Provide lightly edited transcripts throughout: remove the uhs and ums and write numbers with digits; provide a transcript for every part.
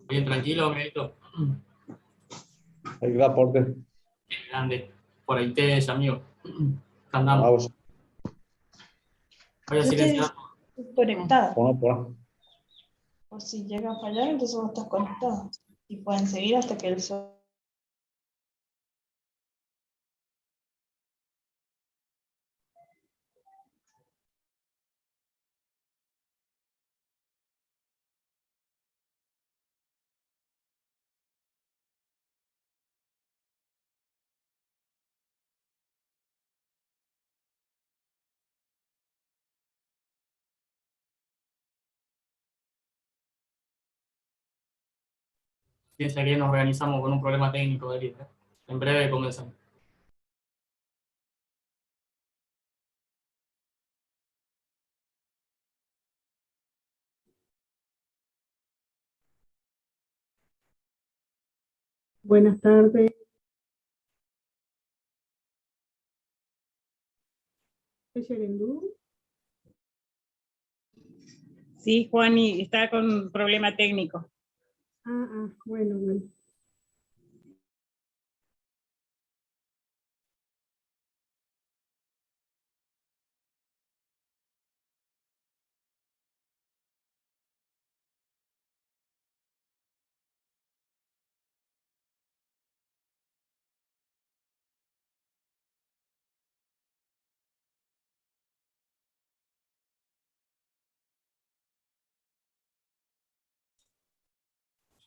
Bien, tranquilo, amiguito. El gran aporte. Qué grande. Por ahí te es, amigo. Andamos. Vamos. Voy a Yo estoy silenciar. conectada. Por, por. Por si llega a fallar, entonces vos estás conectado. Y pueden seguir hasta que el sol. Piensa que nos organizamos con un problema técnico, David. ¿Eh? En breve comenzamos. Buenas tardes. Yerendú. Sí, Juani, está con problema técnico. Ah, bueno, bueno.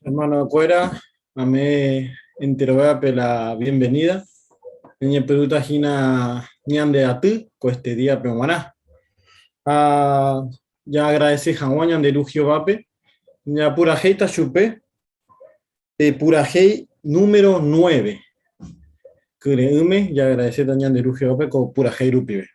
Hermano Cuera, amé enteroveape la bienvenida. Ñe peruta jina ñande atý ko este día pe g̃uarã. Ha ja agradece hag̃ua ñande Ru Jehovápe, ñapurahéita chupe pe purahéi número nueve. Kyre'ỹme jaagradecéta ñande Ru Jehovápe ko purahéi rupive.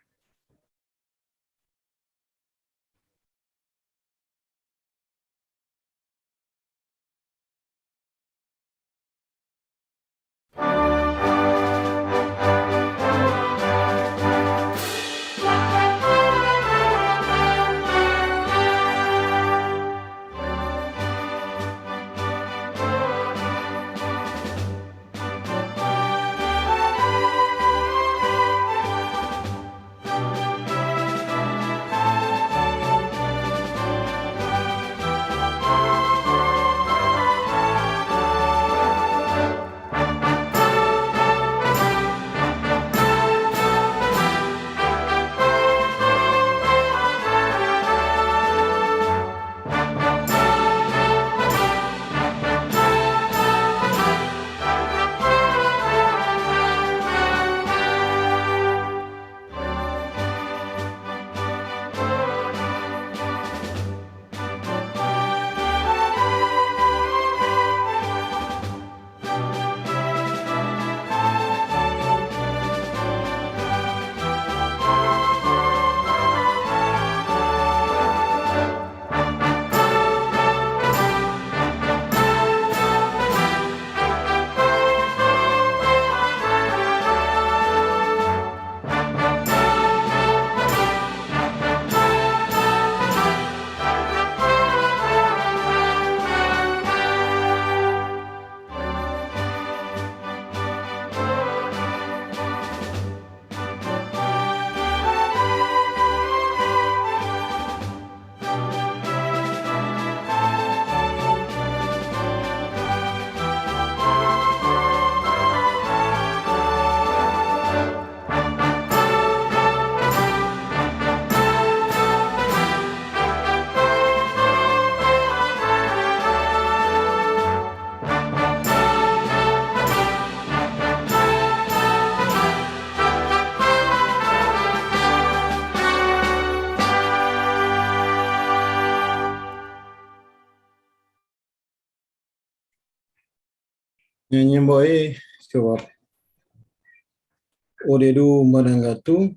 Ñañembo'e Jehovápe. Ore Ru marangatu,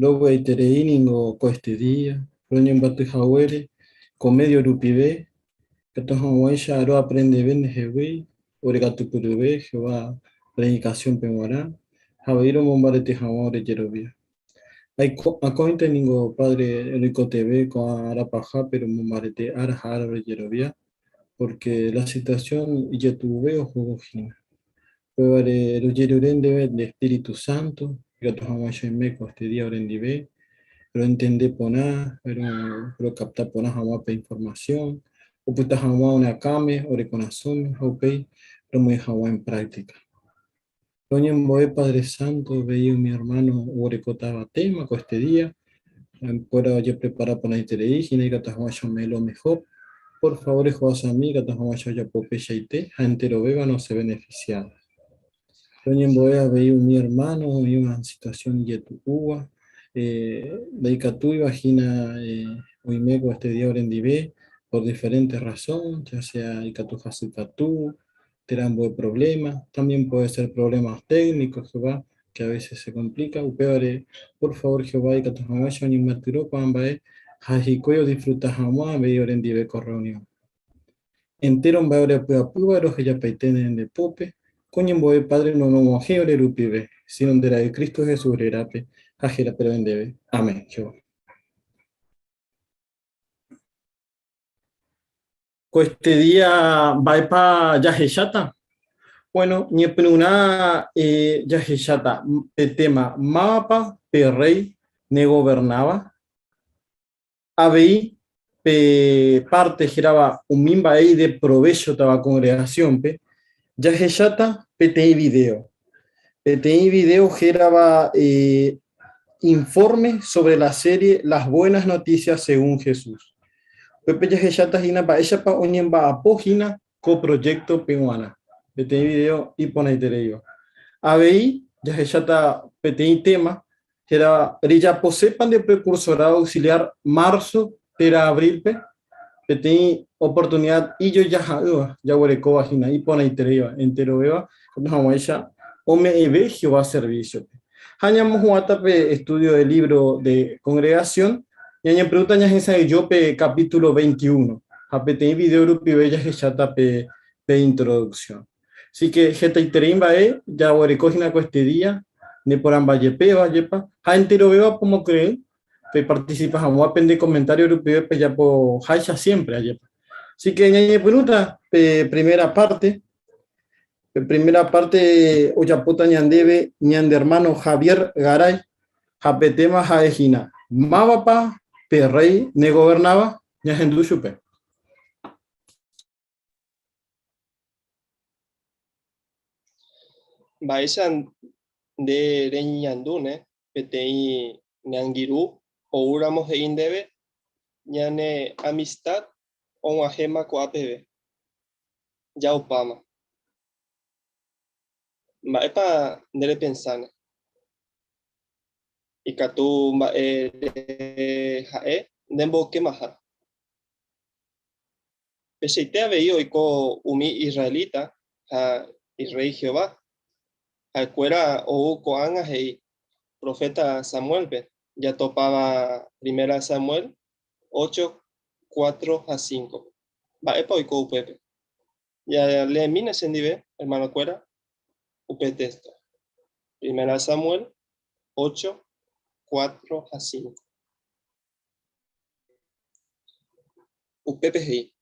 rovy'aiterei ningo ko este día, roñembyaty haguére ko medio rupive, katu hag̃uáicha roaprendeve ndehegui, ore katupyryve Jehová predikasiónpe g̃uarã ha avei romombarete hag̃ua ore jerovia. Akóinte ningo Padre roikotevẽ ko'ã ára pahápe romombarete ára ha ára ore jerovia. porque la situación ijetu'uve ohóvo hína. Upévare rojerure ndéve nde Espíritu Santo, ikatu hag̃uáicha oime ko este día orendive, roentende porã, rokapta porã hag̃ua pe información, opyta hag̃ua ore akãme, ore korasõme ha upéi romoĩ hag̃ua en práctica. Roñembo'e Padre Santo avei umi hermano oguerekótava tema ko este día, ha'ekuéra ojeprepara porãiterei hína ikatu hag̃uáicha ome'ẽ lo mejor. Por favor ehovasami ikatu hag̃uáicha ojapo peichaite ha enterovéva nosẽ beneficiado. Roñembo'e avei umi hermano oĩva en situación ijetu'úva, ndaikatúiva hína oime ko este día orendive por diferentes razón, ya sea ikatu hasykatu, térã ambue problema, también puede ser problemas técnicos, Jehová, que a veces se complica, upévare, por favor, Jehová, ikatu hag̃uáicha oñemyatyrõ ko'ã mba'e ha hikuái odisfruta hag̃ua avei orendive ko reunión. Entéro mba'e orepy'apýva rohejapaite ne nde pópe, ko ñembo'e Padre norog̃uahẽ ore rupive, sino nde Ra'y Cristo Jesús rérape ha hérape ro'e ndéve. Amén. Jehová. Ko este día mba'épa jahecháta? Bueno, ñepyrũrã jahecháta pe tema mávapa pe rréi negovernáva, avei pe párte hérava umi mba'e ideprovéchotava kongregasiónpe, jahecháta peteĩ vidéo. Peteĩ vidéo hérava Informe sobre la serie Las buenas noticias según Jesús. Upépe jahecháta hína mba'éichapa oñemba'apo hína ko proyecto-pe g̃uarã. Peteĩ video iporãitereíva. Avei jahecháta peteĩ tema hérava Rejaposépa nde precursorado auxiliar marzo térã abril-pe? Peteĩ oportunidad ijojaha'ỹva jaguerekóva hína, iporãitereíva, enterovéva ikatu hag̃uáicha ome'ẽve Jehová servicio-pe. Ha ñamohu'ãta pe estudio de libro de congregación, ñañepyrũta ñahesa'ỹijo pe capítulo 21, ha peteĩ video rupive jahecháta pe pe introducción. Así que hetaiterei mba'e jaguereko hína ko este día, neporãmbajepéva jepa, ha enterovéva pomokyre'ỹ peparticipa hag̃ua pende comentario rupive pejapoháicha siempre, ajépa. Así que ñañepyrũta pe primera parte. Pe primera parte ojapóta ñandéve ñande hermano Javier Garay, ha pe tema ha'e hína, Mávapa pe rey negobernáva? Ñahendu chupe. Mba'éicha nde reñeñandúne peteĩ ne angirũ oúramo he'i ndéve ñane amistad og̃uahẽma ko'a peve, ja opáma. Mba'épa nde repensáne? Ikatu mba'e ha'e nemboykemaha. Peichaite avei oiko umi israelita ha irréi Jehová. Ha'ekuéra ou ko'ág̃a he'i proféta Samuélpe, jatopáva Primera Samuel 8, 4 ha 5-pe. Mba'épa oiko upépe? Jaleemína chendive, ermanokuéra, upe téxto. Primera Samuel 8, 4 ha 5. Upépe he'i,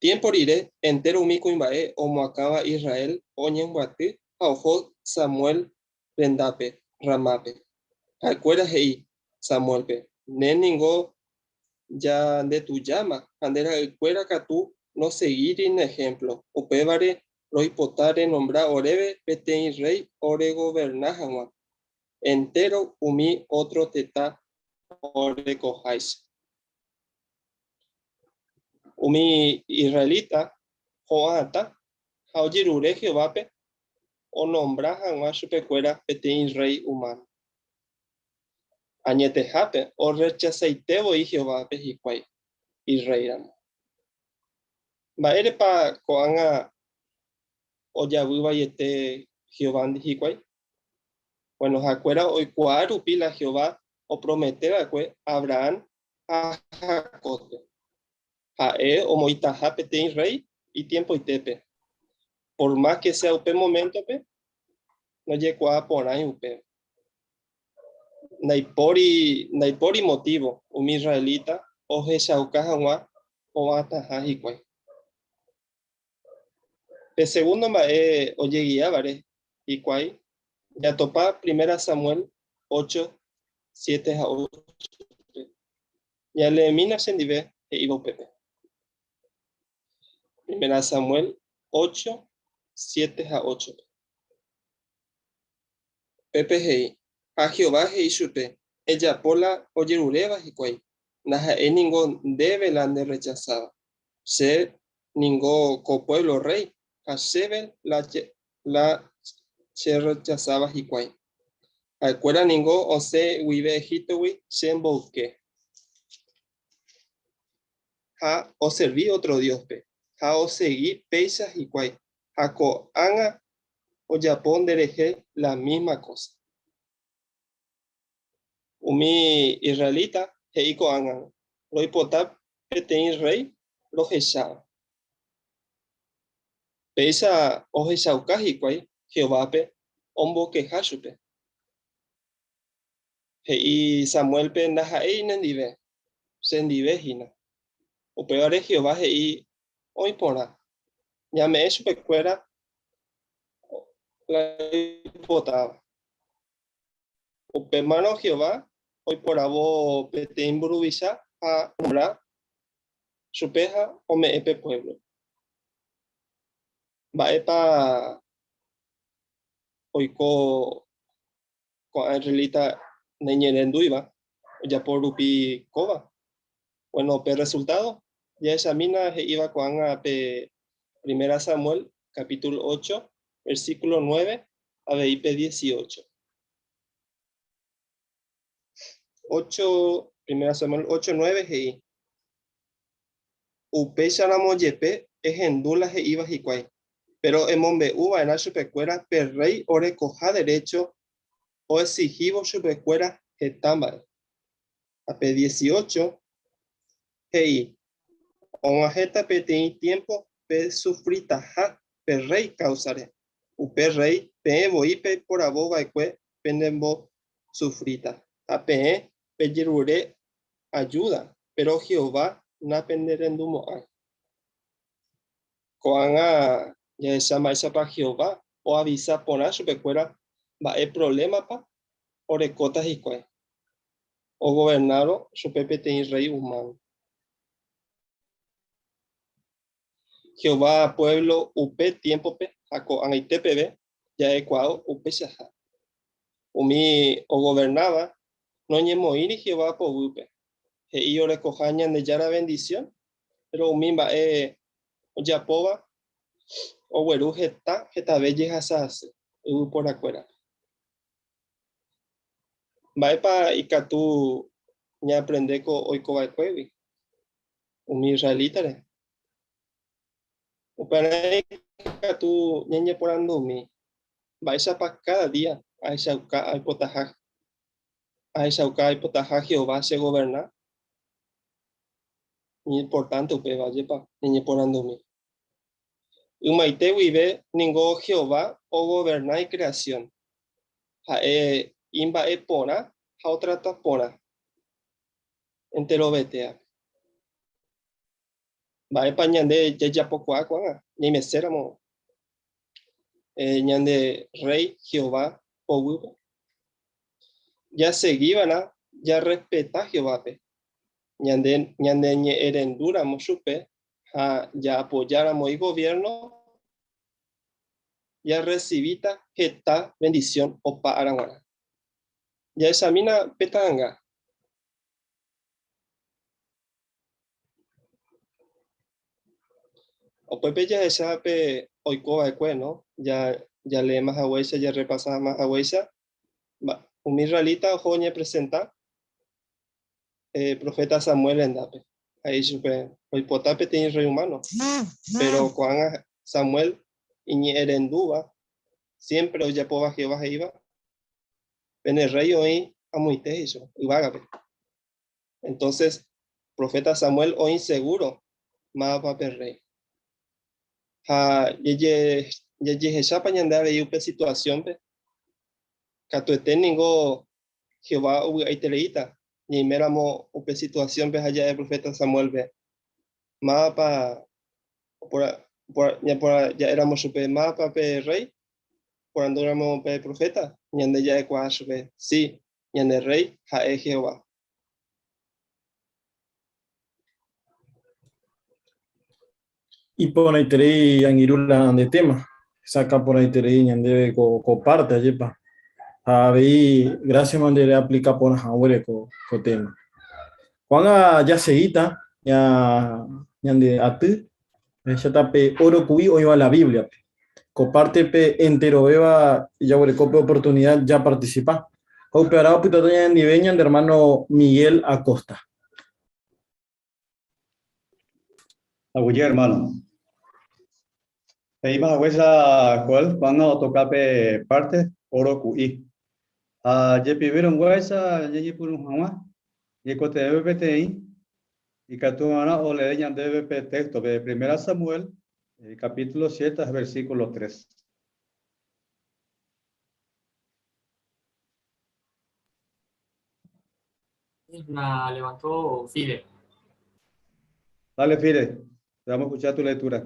Tiémpo rire, entéro umi kuimba'e omoakãva Israel oñembyaty ha oho Samuel rendápe, Ramápe. Ha'ekuéra he'i Samuélpe, Ne ningo ja ndetujáma ha nde ra'ykuéra katu nosegíri ne ehémplo, upévare roipota renombra oréve peteĩ rréi oregoverna hag̃ua. Entéro umi ótro tetã orekoháicha. Umi israelita ho'áta ha ojerure Jehovápe onombra hag̃ua chupekuéra peteĩ rréi umáno. Añetehápe orrechasaite voi Jehovápe hikuái irréiramo. Mba'érepa ko'ág̃a ojavy vaiete Jehovándi hikuái? Bueno, ha'ekuéra oikuaa rupi la Jehová opromete va'ekue Abrahán ha Jacóbpe, ha'e omoĩtaha peteĩ rréi itiempoitépe. Por más ke sea upe moméntope, ndojekuaa porãi upéva. Ndaipóri, ndaipóri motívo umi israelita ohechauka hag̃ua ho'ataha hikuái. Pe segundo mba'e ojegiávare hikuái jatopa Primera Samuel 8, 7 ha 8-pe. Ñaleemína chendive he'íva upépe. Primera Samuel 8, 7 ha 8-pe. Pépe he'i, Ha Jehová he'i chupe, Ejapo la ojeruréva hikuái, ndaha'éi ningo ndéve la nderrechasáva. Che ningo ko puévlo rréi, ha chéve la cherrechasáva hikuái. Ha'ekuéra ningo osẽ guive Egíptogui che mboyke. Ha oservi ótro dióspe, ha osegi péicha hikuái, ha ko'ág̃a ojapo nderehe la mísma kósa. Umi israelita he'i ko'ág̃a, Roipota peteĩ rréi rohecháva. Péicha ohechauka hikuái Jehovápe ombokeha chupe. He'i Samuélpe ndaha'éi nendive, chendive hína. Upévare Jehová he'i oĩ porã, ñame'ẽ chupekuéra la oipotáva. Upémarõ Jehová oiporavo peteĩ mburuvicha ha onombra chupe ha ome'ẽ pe puévlo. Mba'épa oiko ko'ã israelita naiñe'ẽrendúiva ojapo rupi kóva? Bueno, pe resultado jahechamína he'íva ko'ág̃a pe Primera Samuel capítulo 8, versículo 9 avei pe 18. 8, Primera Samuel 8, 9 he'i, Upéicharamo jepe ehendu la he'íva hikuái, péro emombe'u va'erã chupekuéra pe rréi orekoha derécho oexihívo chupekuéra heta mba'e. Ha pe 18 he'i, Og̃uahẽta peteĩ tiémpo pesufritaha pe rréi káusare, upe rréi peẽ voi peiporavo va'ekue penembosufríta, ha peẽ pejerure ajúda, péro Jehová napenerendumo'ãi. Ko'ág̃a jahecha mba'éichapa Jehová oavisa porã chupekuéra mba'e provlémapa orekóta hikuái ogovernárõ chupe peteĩ rréi umáno. Jehová puévlo upe tiémpope ha ko'ag̃aite peve ja'ekuaa upeichaha. Umi ogovernáva noñemoĩri Jehová poguýpe, he'i orekoha Ñandejára vendisión, péro umi mba'e ojapóva ogueru heta hetave jehasa asy yvyporakuérape. Mba'épa ikatu ñaaprende ko oiko va'ekuégui umi israelítare? Upearã ikatu ñañeporandumi, Mba'éichapa káda día ahechauka aipotaha ahechauka aipotaha Jehová chegoverna? Iñimportánte upéva, ajépa ñañeporandumi. Ymaite guive ningo Jehová ogoverna ikreasión. Ha'e imba'eporã ha otrata porã enterovetéape. Mba'épa ñande jajapokuaa ko'ág̃a ñaimeséramo ñande Rréi Jehová poguýpe? Jasegiva'erã jarrespeta Jehovápe. Ñande ñaneñe'ẽrendúramo chupe ha jaapojáramo igoviérno, jarresivíta heta vendisión opa ára g̃uarã. Jahechamína pe ta'anga. Upépe jahecha pe oiko va'ekue, no? Ja jaleéma haguéicha, jarrepasáma haguéicha, umi israelita oho oñepresenta eh, proféta Samuel rendápe. Ha he'i chupe, oipota peteĩ rréi humano. Péro ko'ág̃a Samuel iñe'ẽrendúva, siémpre ojapóva Jehová he'íva, pene rréi oĩ amoite he'i chupe, yvágape. Entonces, proféta Samuel oĩ segúro mávapa pe rréi. Ha jajehechápa ñande avei upe situasiónpe? Katuete ningo Jehová ovy'aitereíta ñaiméramo upe situasiónpe ha ja'e proféta Samuélpe, Mávapa Ja'éramo chupe mávapa pe rréi, porandúramo pe proféta, ñande ja'ekuaa chupe, Si, ñande Rréi ha'e Jehová. Iporãiterei angirũ la nde tema, hesakã porãiterei ñandéve ko parte ajépa, ha avei gracias mante reaplika porã haguére ko tema. Ko'ág̃a jasegíta ñande aty, jahecháta pe óro ku'i oĩva la Bíbliape. Ko pártepe enterovéva jaguereko pe oportunida japartisipa, ha upearã opytáta ñanendive ñande ermáno Miguel Acosta. Aguyje hermano. He'íma haguéicha Joel, ko'ág̃a otoka pe parte oro ku'i. Ha jepivérõguáicha ñañepyrũ hag̃ua, ñaikotevẽve peteĩ ikatu va'erã olee ñandéve pe texto pe Primera Samuel capítulo 7 ha versículo 3. La levantó Fide. Dale, Fide, te vamos a escuchar tu lectura.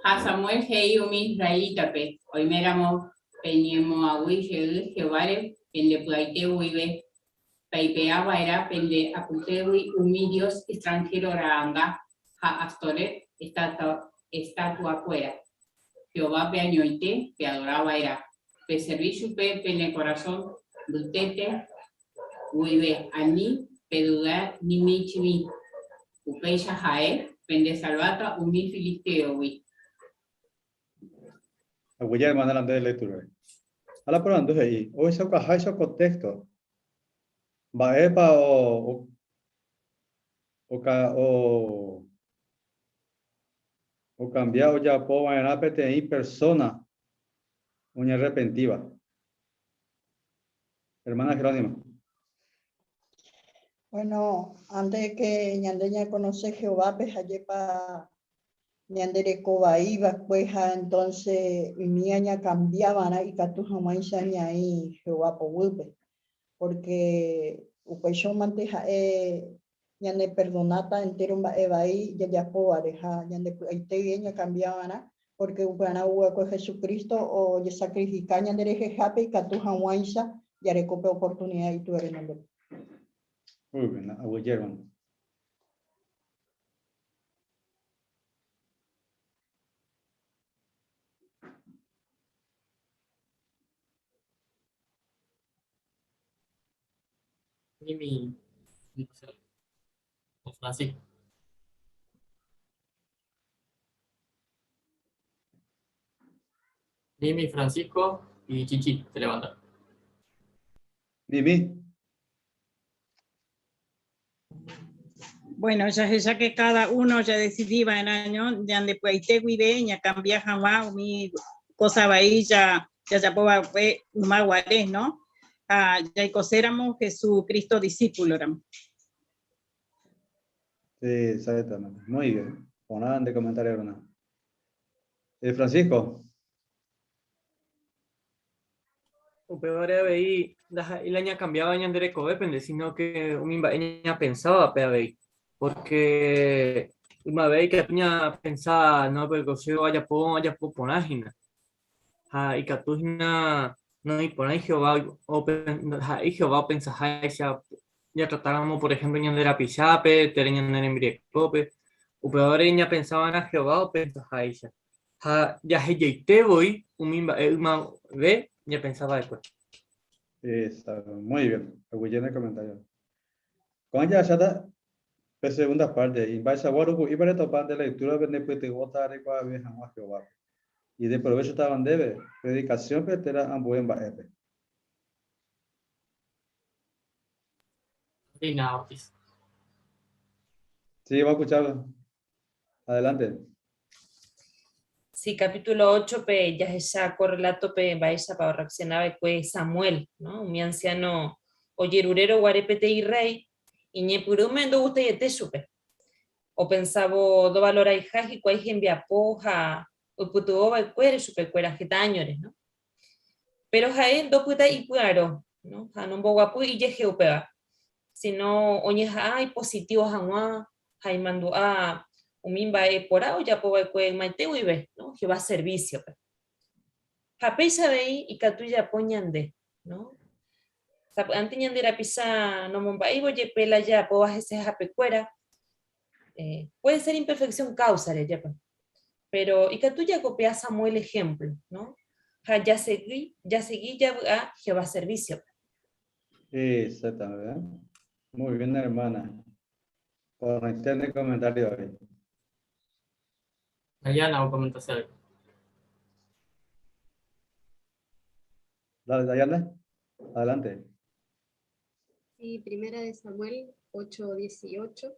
Ha Samuel he'i umi israelítape, Oiméramo peñemoag̃ui jey Jehováre pende py'aite guive, peipe'a va'erã pende apytégui umi dios extranhéro ra'anga ha Astoret estatuakuéra. Jehovápe añoite peadora va'erã. Peservi chupe pene korasõ mbytépe guive, ani peduda ni michĩmi. Upéicha ha'e pendesalváta umi filistéogui. Aguyje hermana la nde lectura-re. Ha la porandu he'i, ohechaukaháicha ko texto, mba'épa o, o, o, okambia ojapo va'erã peteĩ persóna oñarrepentíva. Hermana Jerónima. Bueno, antes de que ñande ñaconoce Jehovápe ha'épa ñande reko vai va'ekue ha entonces umía ñacambia va'erã ikatu hag̃uáicha ñaĩ Jehová poguýpe, porque upéicha mante ha'e ñaneperdonáta entéro mba'e vai jajapóvare ha ñande py'aite guive ñakambia va'erã, pórke upearã ou va'ekue Jesucristo ojesakrifika ñanderehehápe ikatu hag̃uáicha jareko pe oportunida Itúva renondépe. Muy bien, aguyje hermano. Mimi, o Francisco. Mimi, Francisco y Chichi se levantan. Mimi. Bueno, ya, ya que cada uno ya decidía en año, ñande py'aite guive, ñacambia hag̃ua umi cosa vai ya jajapóva va'ekue yma guare, no? Ha jaikoséramo Jesucristo discípulo ramo. Sí, exactamente. Muy bien. Porã nde comentario, hermana. Francisco. Upévare avei ndaha'éi la ñakambiáva ñande rekovépente, sino que umi mba'e ñapensávape avei. Porque ymave ikatu ñapensa, no, pero che ajapo, ajapo porã hína. Ha ikatu hína noĩporãi Jehová, ha'e Jehová opensaháicha jatratáramo, por ejemplo, ñande rapichápe térã ñane rembirekópe. Upévare ñapensava'erã Jehová opensaháicha. Ha jahejaite voi umi mba'e ymave ñapensa va'ekue. Exacto, muy bien. Aguyje ne comentario. Ko'ã jahecháta pe segunda parte he'i, Mba'eichagua ruku'ípa retopa nde lectura-pe nepytyvõta reikuaave hag̃ua Jehovápe. Ideprovéchotava ndéve predikasiónpe térã ambue mba'épe. Rina Ortiz. Sí, va a escuchar. Adelante. Sí, capítulo 8 pe jahecha ko relato-pe mba'éichapa orreacciona va'ekue Samuel, no? Umi anciano ojerurérõ guare peteĩ rréi, iñepyrũme ndogustaiete chupe. Opensávo ndovaloraiha hikuái hembiapo ha oipytyvõ va'ekuére chupekuéra heta áñore, no? Péro ha'e ndopytái ipy'arõ, no? Ha nomboguapy ijehe upéva, sino oñeha'ã ipositívo hag̃ua ha imandu'a umi mba'e porã ojapo va'ekue ymaite guive, no? Jehová servísiope. Ha péicha avei ikatu japo ñande, no? Sapy'ánte ñande rapicha nomomba'éivo jepe la jajapóva hesehapekuéra, eh, puede ser imperfección káusare, jepe. Pero ikatu jakopia Samuel ejemplo, no? Ha jasegi, jasegi javy'a Jehová servísiope. Exactamente. Muy bien, hermana. Por el comentario hoy. Dayana, o comentas algo. Dale, Dayana. Adelante. Sí, primera de Samuel 8:18.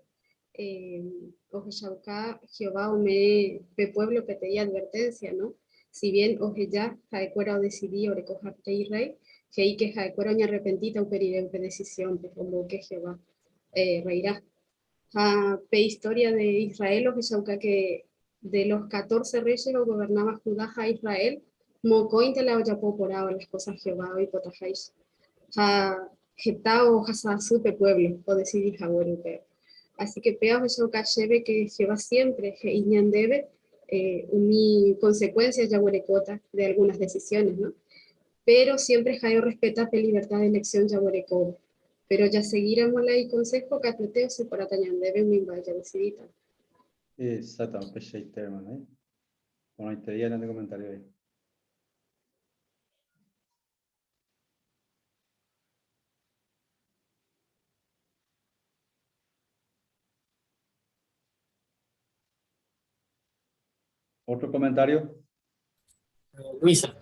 Eh, ohechauka Jehová ome'ẽ pe pueblo peteĩ advertencia, ¿no? Si bien oheja ha'ekuéra odecidi orekoha peteĩ rey, he'i que ha'ekuéra oñarrepentíta upe rire upe decisión-pe, omboyke Jehová eh, reirã. Ha pe historia de Israel ohechauka que de los 14 reyes ogobernáva Judá ha Israel, mokõinte la ojapo porãva las cosas Jehová oipotaháicha. Ha heta ohasa asy pe pueblo odecidi haguére upéva. Así que péva ohechauka chéve que Jehová siempre he'i ñandéve eh, umi consecuencias jaguerekóta de algunas decisiones, ¿no? Pero siempre ha'e orrespeta pe libertad de elección jaguerekóva. Pero jasegíramo la ikonseho katuete oseparáta ñandéve umi mba'e jadesidítava. Exactamente, peichaite hermana. Eh? Porãiterei ñande comentario ahí. ¿Otro comentario? Luisa.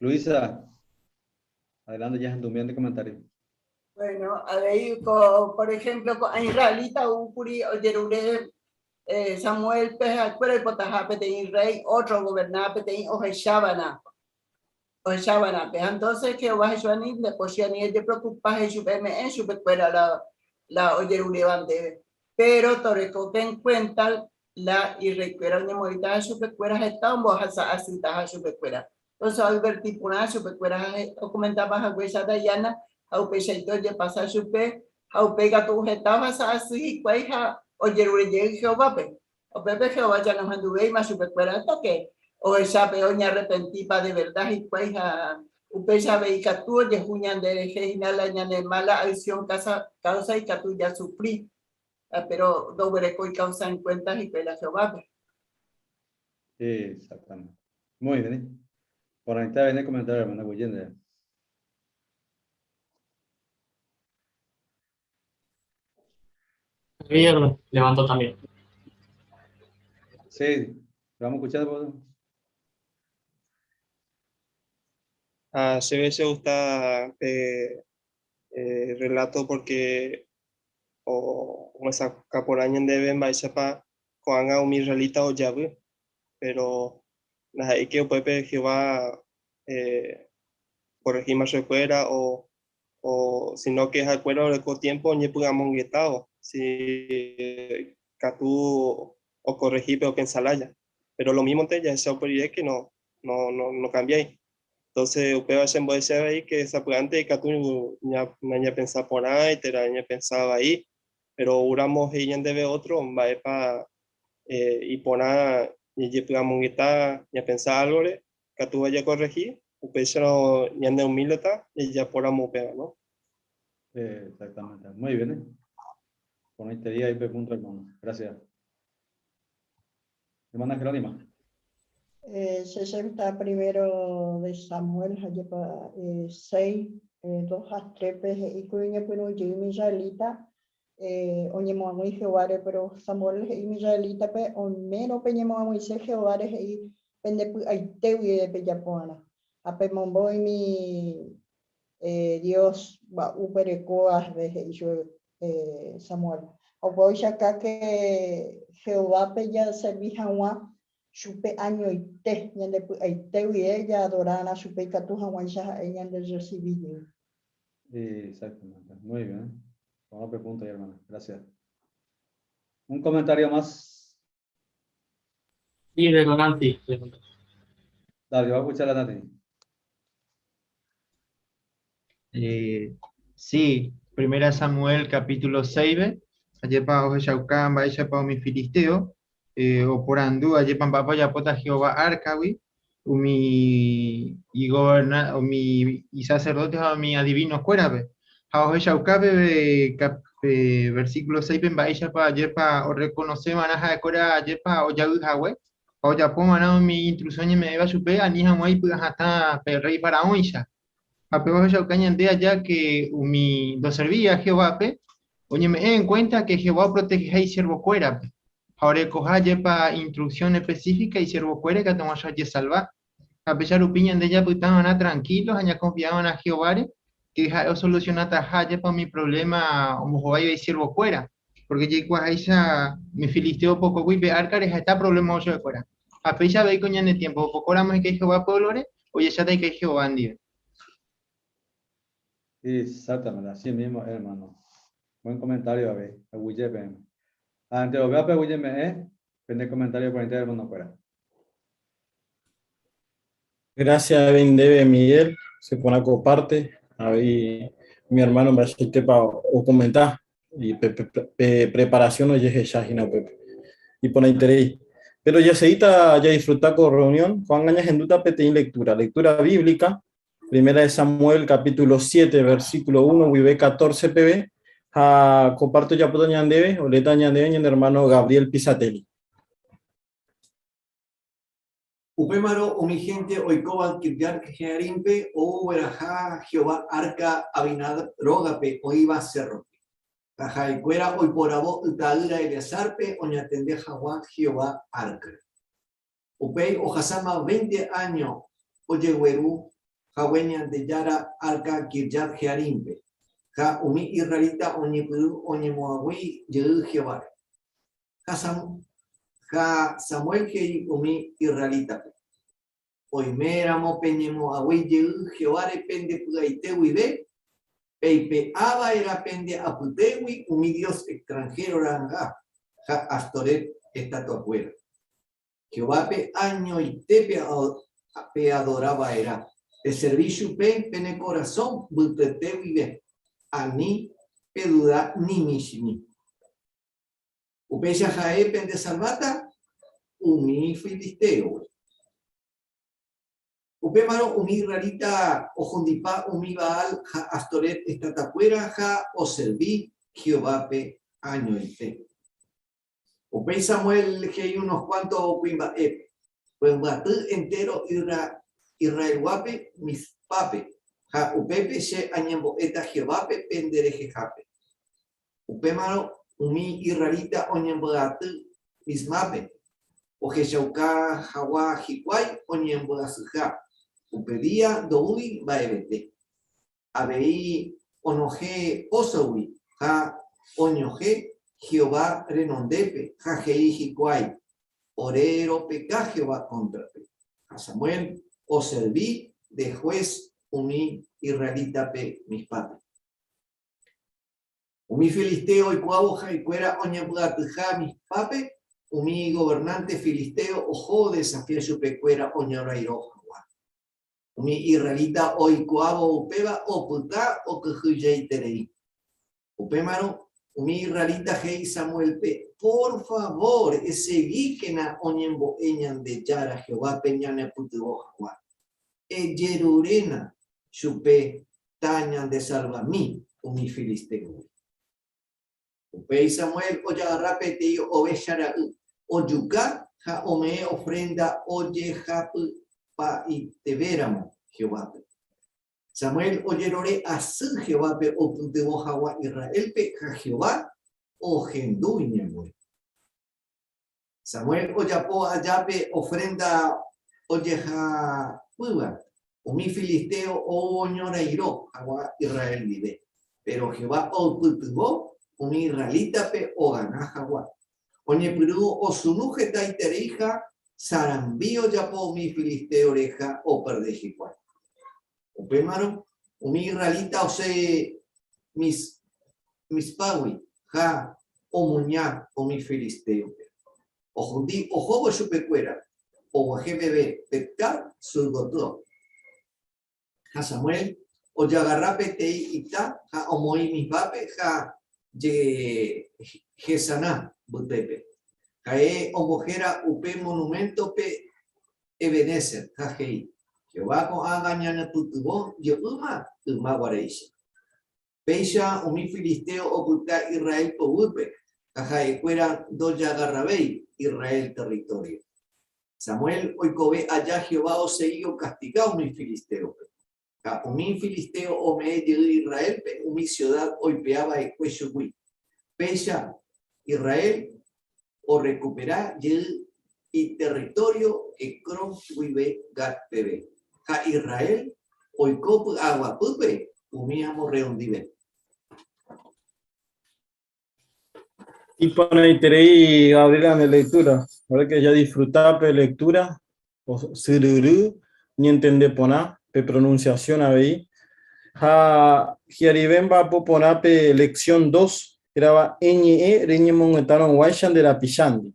Luisa, adelante, ya es de comentario. Bueno, avei ko, por ejemplo, ko'ã israelita oúkuri ojerure eh, Samuel-pe ha'ekuéra oipotaha peteĩ rey ótro ogovernáva peteĩ ohechava'erã, ohechava'erãpe. Ha entonces Jehová he'i chupe, Ani ndepochy, ani ejepreocupa, he'i chupe, eme'ẽ chupekuéra la, la ojeruréva ndéve. Pero torekóke en cuenta la irreikuéra oñemoĩtaha chupekuéra heta ombohasa asytaha chupekuéra. Entonces oadverti porã chupekuéra ha okomentapa haguéicha Dayana ha upeichaite ojepasa chupe ha upéi katu heta ohasa asy hikuái ha ojerure jey Jehovápe. Upépe Jehová ja nohenduvéima chupekuéra hasta ke ohecha pe oñearrepentípa de verdad hikuái ha upéicha avei ikatu ojehu ñande rehe hína la ñane mala acción causa ikatu jasufri, pero ndoguerekói causa en cuenta hikuái la Jehovápe. Exactamente. Muy bien. Porãite avei ne comentario, hermana Guyende. Javier levantó también. Sí, vamos a escuchar. Pues. Ah, chéve che gusta pe eh, relato porque o omyesakã porã ñandéve mba'éichapa ko'ág̃a umi israelita ojavy, péro ndaha'éike upépe Jehová eh, okorrehíma chupekuéra o, o sino que ha'ekuéra oreko tiempo oñepy'amongetávo si katu okorrehi pe opensa lája. Péro lomímonte jahecha upe rire que no, no, no, nokambiái. Entonces upéva chembo'ese avei que sapy'ánte ikatu nañapensa porãi térã ñapensa vai, péro oúramo he'i ñandéve ótro mba'épa iporã ñajepy'amongeta ñapensa álgore, ikatúva jakorrehi, upéicharõ ñaneumíldeta jajapóramo upéva, no? Exactamente. Muy bien. ¿Eh? Porãiterei ahí pe punto, hermano. Gracias. Hermana Jerónima. Eh, 60 primero de Samuel, jajepa eh, 6, eh, 2 ha 3-pe he'i kuri ñepyrũ jey umi israelita eh, oñemoag̃ui Jehováre, péro Samuel he'i umi israelítape oimérõ peñemoag̃uise Jehováre he'i pende py'aite guive pejapo'arã ha pemombo umi eh, dios gua'u perekóva he'i chupe Samuel. Ha upéva oichaka ke Jehovápe jaservi hag̃ua chupe añoite, ñande py'aite guive jaadorarã chupe ikatu hag̃uáicha ha'e ñanderresivi jey. Exactamente. Muy bien. Vamos a punto ahí, hermana. Gracias. Un comentario más. Sí, de Nancy. Dale, va a escuchar a Nati. Eh, sí, Primera Samuel capítulo 6, Ajépa ohechauka mba'éichapa umi filisteo oporandu ajépa mba'épa ojapóta Jehová árkagui umi igoverna umi isacerdote ha umi adivinokuérape. Ha ohechauka pe pe versículo 6-pe mba'éichapa ajépa orrekonose va'erã ha'ekuéra ajépa ojavy hague ha ojapo va'erã umi instrucción ñeme'ẽva chupe ani hag̃ua ipy'ahatã pe rréi faraónicha. Ha péva ohechauka ñande aja ke umi ndoservíva Jehovápe oñeme'ẽ en cuenta ke Jehová oprotegeha isiervokuérape, ha orekoha jepa instrucción específica isiervokuéra ikatu hag̃uáicha ojesalva. Ha péicha rupi ñande japyta va'erã tranquilo ha ñakonfia va'erã Jehováre ke ha'e osolusionataha jepa umi problema ombohováiva isiervokuéra, porque jaikuaaháicha umi filisteo opokógui pe árkare heta problema ochoekuéra. Ha péicha avei ko ñane tiempo opokóramo hikuái Jehová puévlore, ojecháta hikuái Jehová ndive. Exactamente, así mismo, hermano. Buen comentario avei, aguyje peẽme. Ha enterovévape aguyje me'ẽ pende comentario porãite hermano-kuéra. Gracias avei ndéve Miguel, se porã ko parte, avei mi hermano mba'eichaitépa okomenta y pe, pe, pe preparación ojehecha hína upépe. Iporãiterei. Pero jaseíta jadisfruta ko reunión, ko'ág̃a ñahendúta peteĩ lectura, lectura bíblica, Primera de Samuel capítulo 7, versículo 1 guive 14 peve, ha ko parte ojapóta ñandéve, oléta ñandéve ñane hermano Gabriel Pisatelli. Upémarõ umi hénte oikóva Quiryat-Jearímpe ou ogueraha Jehová árka Abinadab rógape oĩva sérrope. Ha ha'ekuéra oiporavo yta'ýra Eleazárpe oñatende hag̃ua Jehová árkare. Upéi ohasáma veinte áño ojegueru hague Ñandejára árka Quiryat-Jearímpe, ha umi israelita oñepyrũ oñemoag̃ui jey Jehováre. Ha Samuel he'i umi israelítape, Oime ramo peñemo'ag̃ui jey Jehováre pende py'aite guive, peipe'a va'erã pende apytégui umi dios extranhéro ra'anga ha Astoret estatuakuéra. Jehovápe añoite peadora va'erã, peservi chupe pene korasõ mbytete guive, ani peduda ni michĩmi. Upéicha ha'e pendesalváta umi filistéogui. Upémarõ umi israelita ohundipa umi Baal ha Astoret estatakuéra ha oservi Jehovápe añoite. Upéi Samuel he'i unos kuánto kuimba'épe, Pembyaty entéro Israelguápe Mizpápe, ha upépe che añembo'éta Jehovápe penderehehápe. Upémarõ umi israelita oñembyaty Mismápe, ohechauka hag̃ua hikuái oñembyasyha, upe día ndoúi mba'evete. Avei onohẽ pósogui ha oñohẽ Jehová renondépe ha he'i hikuái, Ore ropeka Jehová kóntrape. Ha Samuel oservi de hués umi israelítape Mizpápe. Umi filisteo oikuaávo ha'ekuéra oñembyatyha Mizpápe, umi governánte filisteo oho odesafia chupekuéra oñorairõ hag̃ua. Umi israelita oikuaávo upéva opyta okyhyjeiterei. Upémarõ umi israelita he'i Samuélpe, Por favór, esegíkena oñembo'e Ñandejára Jehovápe ñanepytyvõ hag̃ua. Ejeruréna chupe tañandesalvami umi filistéogui. Upéi Samuel ojagarra peteĩ ovecha ra'y, ojuka ha ome'ẽ ofrénda ojehapypa'itevéramo Jehovápe. Samuel ojerure asy Jehovápe oipytyvõ hag̃ua Israélpe ha Jehová ohendu iñembo'e. Samuel ojapo aja pe ofrénda ojehapýva, umi filisteo ou oñorairõ hag̃ua Israel ndive. Péro Jehová oipytyvõ umi israelítape ogana hag̃ua. Oñepyrũ osunu hetaitereiha sarambi ojapo umi filisteo reha operde hikuái. Upémarõ umi israelita osẽ Mizpágui ha omuña umi filistéope. Ohundi ohóvo chupekuéra oguahẽ meve Bet-Car sur gotyo. Ha Samuel ojagarra peteĩ ita ha omoĩ Mizpápe ha. Jesana mbytépe. Ha'e ombohéra upe monuméntope Ebenézer ha he'i, Jehová ko'ág̃a ñanepytyvõ jeýma yma guaréicha. Péicha umi filisteo opyta Israel poguýpe ha ha'ekuéra ndojagarravéi Israel território. Samuel oikove aja Jehová osegi okastiga umi filistéope. Ha umi filisteo ome'ẽ jey Israélpe umi siuda oipe'a va'ekue chugui. Péicha Israel orrekupera jey iterritório Ecrón guive Gat peve. Ha Israel oiko py'aguapýpe umi amorreo ndive. Iporãiterei Gabriela nde lectura, la verdad que ya disfruta pe lectura, syryry, ñentende porã pe pronunciación avei, ha hi'arive mba'apo porã pe lección dos, hérava eñe'ẽ reñemongetárõguáicha nde rapichándi.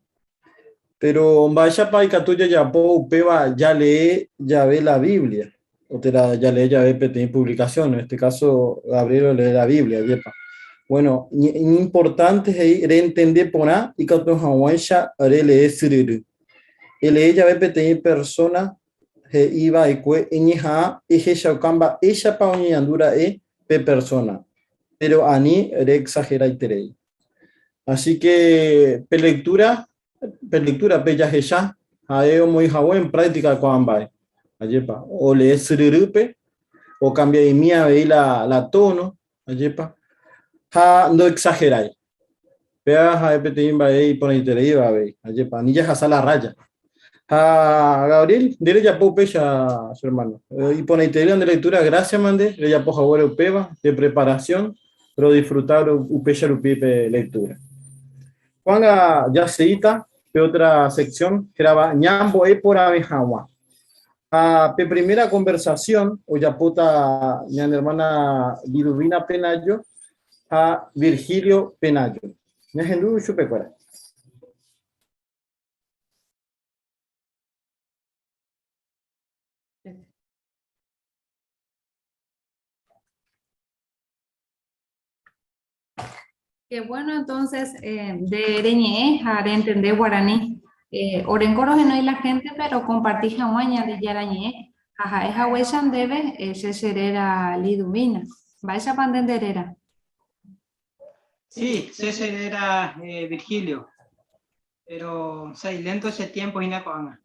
Pero mba'éichapa ikatu jajapo upéva jalee jave la Biblia, o térã jalee jave peteĩ publicación, en este caso Gabriel olee la Biblia, ajépa. Bueno, iñimportante he'i rentende porã ikatu hag̃uáicha relee syryry. Elee jave peteĩ persona he'i va'ekue eñeha'ã ehechauka mba'éichapa oñeñandu ra'e pe persona, pero ani reexageraiterei. Así que pe lectura, pe lectura pe jahecha ha'e omoĩ hague en práctica ko'ã mba'e. Ajépa, olee syryrýpe, okambia'imi avei la, la tono, ajépa, ha ndoexagerái. Péva ha'e peteĩ mba'e iporãitereíva avei, ajépa, ani jahasa la raya. Ha Gabriel, nde rejapo upéicha, che hermano. Iporãiterei la nde lectura, gracias mande, rejapo haguére upéva, de preparación, rodisfruta upéicha rupi pe lectura. Ko'ág̃a jaseíta pe otra sección hérava Ñambo'e porãve hag̃ua. Ha pe primera conversación ojapóta ñane hermana Liduvina Penayo ha Virgilio Penayo. Ñahendu chupekuéra. Qué bueno entonces eh, de reñe'ẽ ha rentende guarani. Eh, orengo rohenói la gente pero compartí hag̃ua Ñandejára ñe'ẽ ha ha'e haguéicha ndéve eh, che cheréra Liduvina. Mba'éichapa nde nde réra? Sí, che réra eh, Virgilio, pero sa'ilento che tiempo hína ko'ág̃a.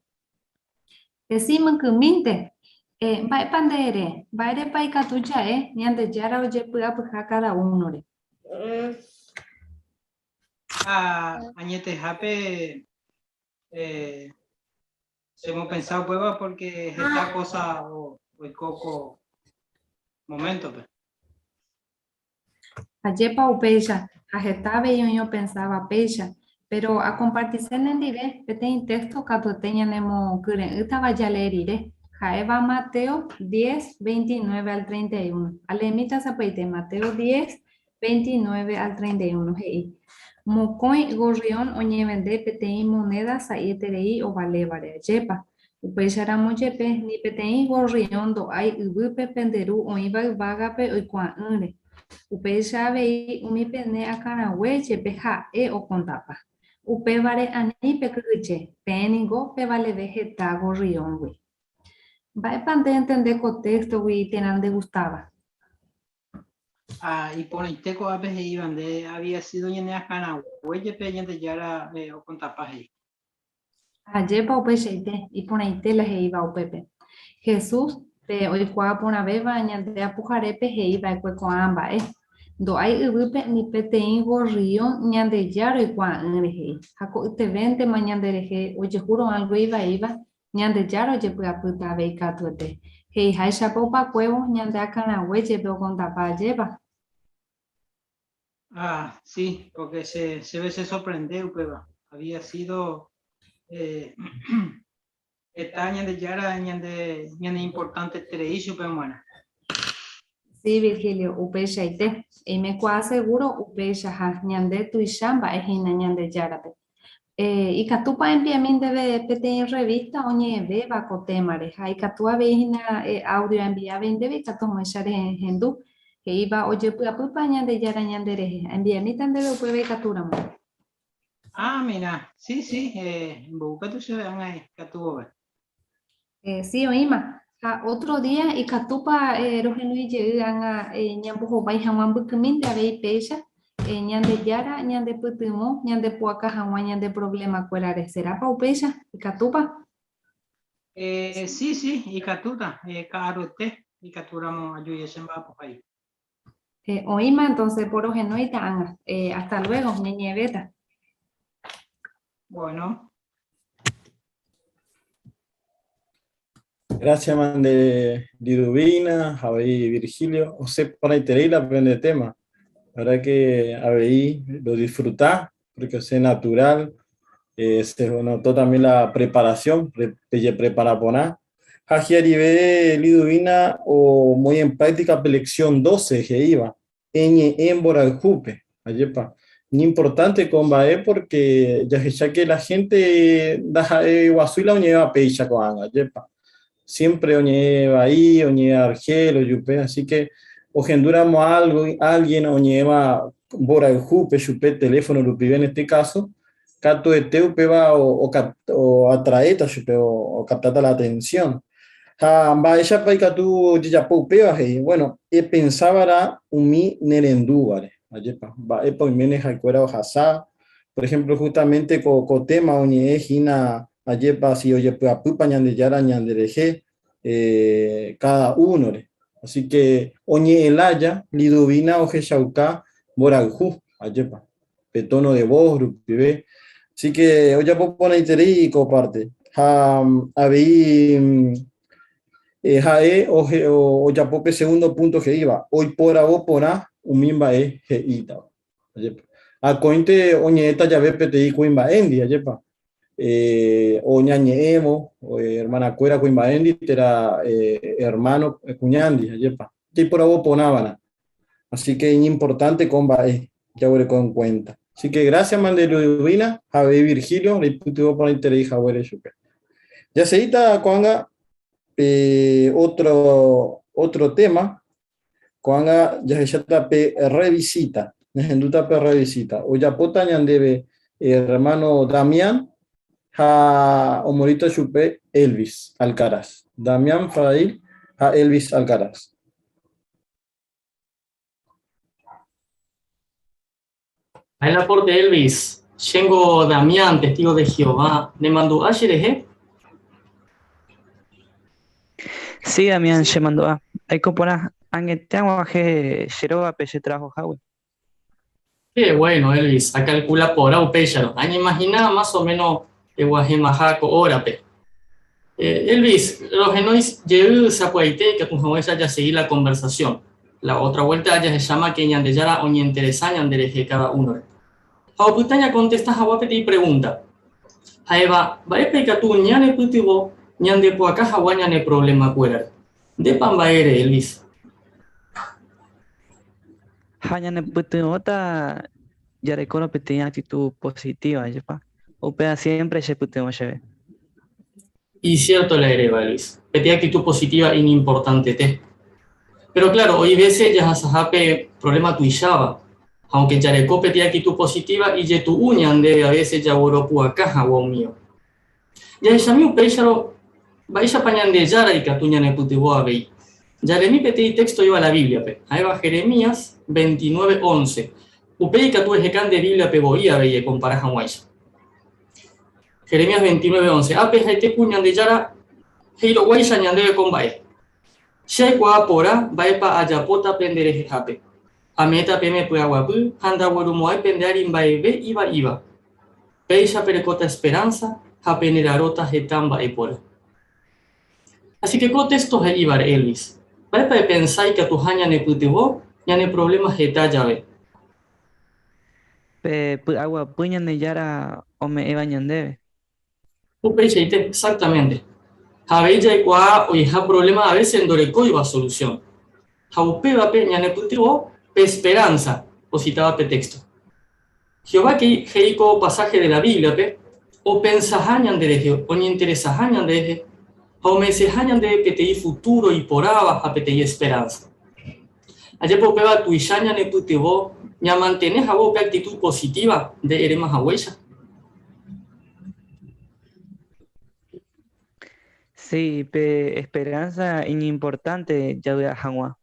Decime kymínte, eh, mba'épa nde ere? Mba'érepa ikatu ja'e Ñandejára ojepy'apyha káda únore? Ha añetehápe eh, chemopensa upéva porque heta cosa oiko ko moméntope. Ajépa upéicha, ha heta avei oĩ opensáva péicha, péro akompartise nendive peteĩ téxto katuete ñanemokyre'ỹtava jalee rire, ha'éva Mateo diez, 29 al 31. Aleemíta sapy'aite Mateo diez, 29 al 31 he'i, Mokõi gorrión oñevende peteĩ monéda sa'ieterei ovalévare, ajépa? Upéicharamo jepe, ni peteĩ gorrión ndo'ái yvýpe pende Ru oĩva yvágape oikuaa'ỹre. Upéicha avei umi pene akãrague jepe ha'e okontapa. Upévare ani pekyhyje, peẽ ningo pevaleve heta gorrióngui. Mba'épa nde entende ko téxtogui térã ndegustáva? Ha iporãite ko'ápe he'íva nde había sido ñane akãrague jepe Ñandejára okontapa he'i. Ajépa upeichaite, iporãite la he'íva upépe. Jesús, pe oikuaa porãvéva ñande Apoharépe he'i va'ekue ko'ã mba'e, Ndo'ái yvýpe ni peteĩ gorrión Ñandejára oikuaa'ỹre he'i, ha ko'ytevéntema ñanderehe ojehúrõ álgo ivaíva, Ñandejára ojepy'apýta avei katuete. He'iháichapa opakuévo ñande akãrague jepe okontapa ajépa. Ah, sí, porque se, se se sorprende upéva. Había sido eh, heta Ñandejára ñande ñane importanteterei chupe g̃uarã. Sí, Virgilio, upeichaite. Eimekuaa seguro upeichaha ñande tuicha mba'e hína Ñandejárape. Eh, ikatúpa enviami ndéve peteĩ revista oñe'ẽvéva ko témare ha ikatu avei hína eh, audio enviave ndéve ikatu hag̃uáicha rehendu. He'íva ojepy'apýpa Ñandejára ñanderehe. Aenviamíta ndéve upéva ikatúramo. Ah, mira, sí, sí, eh, mbo'u katu chéve ág̃a ikatu vove. Eh, sí, oĩma. Ha ótro día ikatúpa eh, rohenói jey ág̃a eh, ñambohovái hag̃ua mbykymínte avei péicha, eh, Ñandejára ñandepytyvõ ñandepu'aka hag̃ua ñande problemakuérare. Serápa upéicha? Ikatúpa? Eh, sí, sí, ikatúta, eh, ka'aruete ikatúramo ajuye che mba'apohái. Eh, oĩma entonces porohenóita ág̃a. Eh, hasta luego, ñañe'ẽvéta. Bueno. Gracias, mande Liduvina, avei Virgilio. Osẽ porãiterei la pende tema. La verdad que avei lo disfrutá, porque osẽ natural. Eh, se notó también la preparación, pejeprepara porã. Ha hi'arive Liduvina omoĩ en práctica pe lección 12 he'íva, Eñe'ẽ mborayhúpe. Ajépa. Iñimportánte ko mba'e porque jahecha que la gente ndaha'eguasúi la oñe'ẽva péicha ko'ág̃a, ajépa. Siempre oñe'ẽ vai, oñe'ẽ argel ojupe, así que ohendúramo algo, alguien oñe'ẽva mborayhúpe chupe teléfono rupive en este caso, katuete upéva oatraéta chupe, okaptáta la atención. Ha mba'éichapa ikatu ojejapo upéva? He'i, bueno, epensa va'erã umi nerendúvare. Ajépa, mba'épa oiméne ha'ekuéra ohasa. Por ejemplo, justamente ko, ko tema oñe'ẽ hína, ajépa, si ojepy'apýpa Ñandejára ñanderehe eh, cada únore. Así que oñe'ẽ lája, Liduvina ohechauka mborayhu, ajépa. pe tono de voz rupive. Así que ojapo porãiterei ko parte. Ha avei eh, ha'e ojapo pe segundo punto he'íva, oiporavo porã umi mba'e he'ítava. Ajépa. Akóinte oñe'ẽta jave peteĩ kuimba'éndi, ajépa. Eh, oñañe'ẽvo eh, hermanakuéra kuimba'éndi térã eh, hermano kuñándi, ajépa. Jaiporavo porã va'erã. Así que iñimportante ko mba'e jaguereko en cuenta. Así que gracias mande Ludivina ha avei Virgilio reipytyvõ porãiterei haguére chupe. Jaseíta ko'ág̃a pe otro, otro tema. Ko'ág̃a jahecháta pe revisita. Ñahendúta pe revisita. Ojapóta ñandéve hermano Damián ha omoríta chupe Elvis Alcaraz. Damián Fadil ha Elvis Alcaraz. El aporte Elvis. Chéngo Damián, testigo de Jehová. Nemandu'a cherehe? Sí, Damián, chemandu'a. Aiko porã. Ag̃ete ag̃uahẽ che rógape che trabajohágui. Qué bueno, Elvis. Acalcula porã upéicharõ. Añeimagina más o menos eguahẽmaha ko órape. Eh, Elvis, rohenói jey sapy'aite ikatu hag̃uáicha jasegi la conversación. La otra vuelta jahecháma ke Ñandejára oñeinteresa ñanderehe káda únore. Ha opyta ñakontesta hag̃ua peteĩ pregúnta. Ha'éva, mba'épa ikatu ñanepytyvõ ñandepu'aka hag̃ua ñane provlemakuérare? Ndépa mba'ére, Elvis? Ha ñanepytyvõta jarekórõ peteĩ actitud positiva, ajépa? Upéva siempre chepytyvõ chéve. Icierto la eréva, Elvis. Peteĩ actitud positiva iñimportantete. Pero claro, oĩ vése jahasahápe problema tuicháva, ha aunque jareko peteĩ actitud positiva ijetu'u ñandéve a vése jagueropu'aka hag̃ua umíva. Jahechami upéicharõ mba'éichapa Ñandejára ikatu ñanepytyvõ avei. Jaremi peteĩ téxto oĩva la Bíbliape, ha'éva Jeremías 29, 11. Upéi ikatu eheka nde Bíbliape voi avei ekompara hag̃uáicha. Jeremías 29, 11. Ápe ha'ete ku Ñandejára he'iroguáicha ñandéve ko mba'e, Che aikuaa porã mba'épa ajapóta pende rehehápe. Ame'ẽta peẽme py'aguapy ha ndaguerumo'ãi pende ári mba'eve ivaíva. Péicha perekóta esperánsa ha penera'arõta heta mba'e porã. Así que ko téxto he'ívare, Elvis, mba'épa epensa ikatuha ñanepytyvõ ñane provléma heta jave? Pe py'aguapy Ñandejára ome'ẽva ñandéve. Upeichaite, exactamente. Ha avei jaikuaa oĩha provléma a vése ndorekóiva solusión. Ha upévape ñanepytyvõ pe esperánsa ositáva pe téxto. Jehová he'i ko pasáhe de la Bíbliape opensaha ñanderehe, oñeinteresaha ñanderehe ha ome'ẽseha ñandéve peteĩ futúro iporãva ha peteĩ esperánsa. Ajépa upéva tuicha ñanepytyvõ ñamantene hag̃ua upe actitud positiva nde eréma haguéicha? Sí, pe esperanza iñimportante javy'a hag̃ua.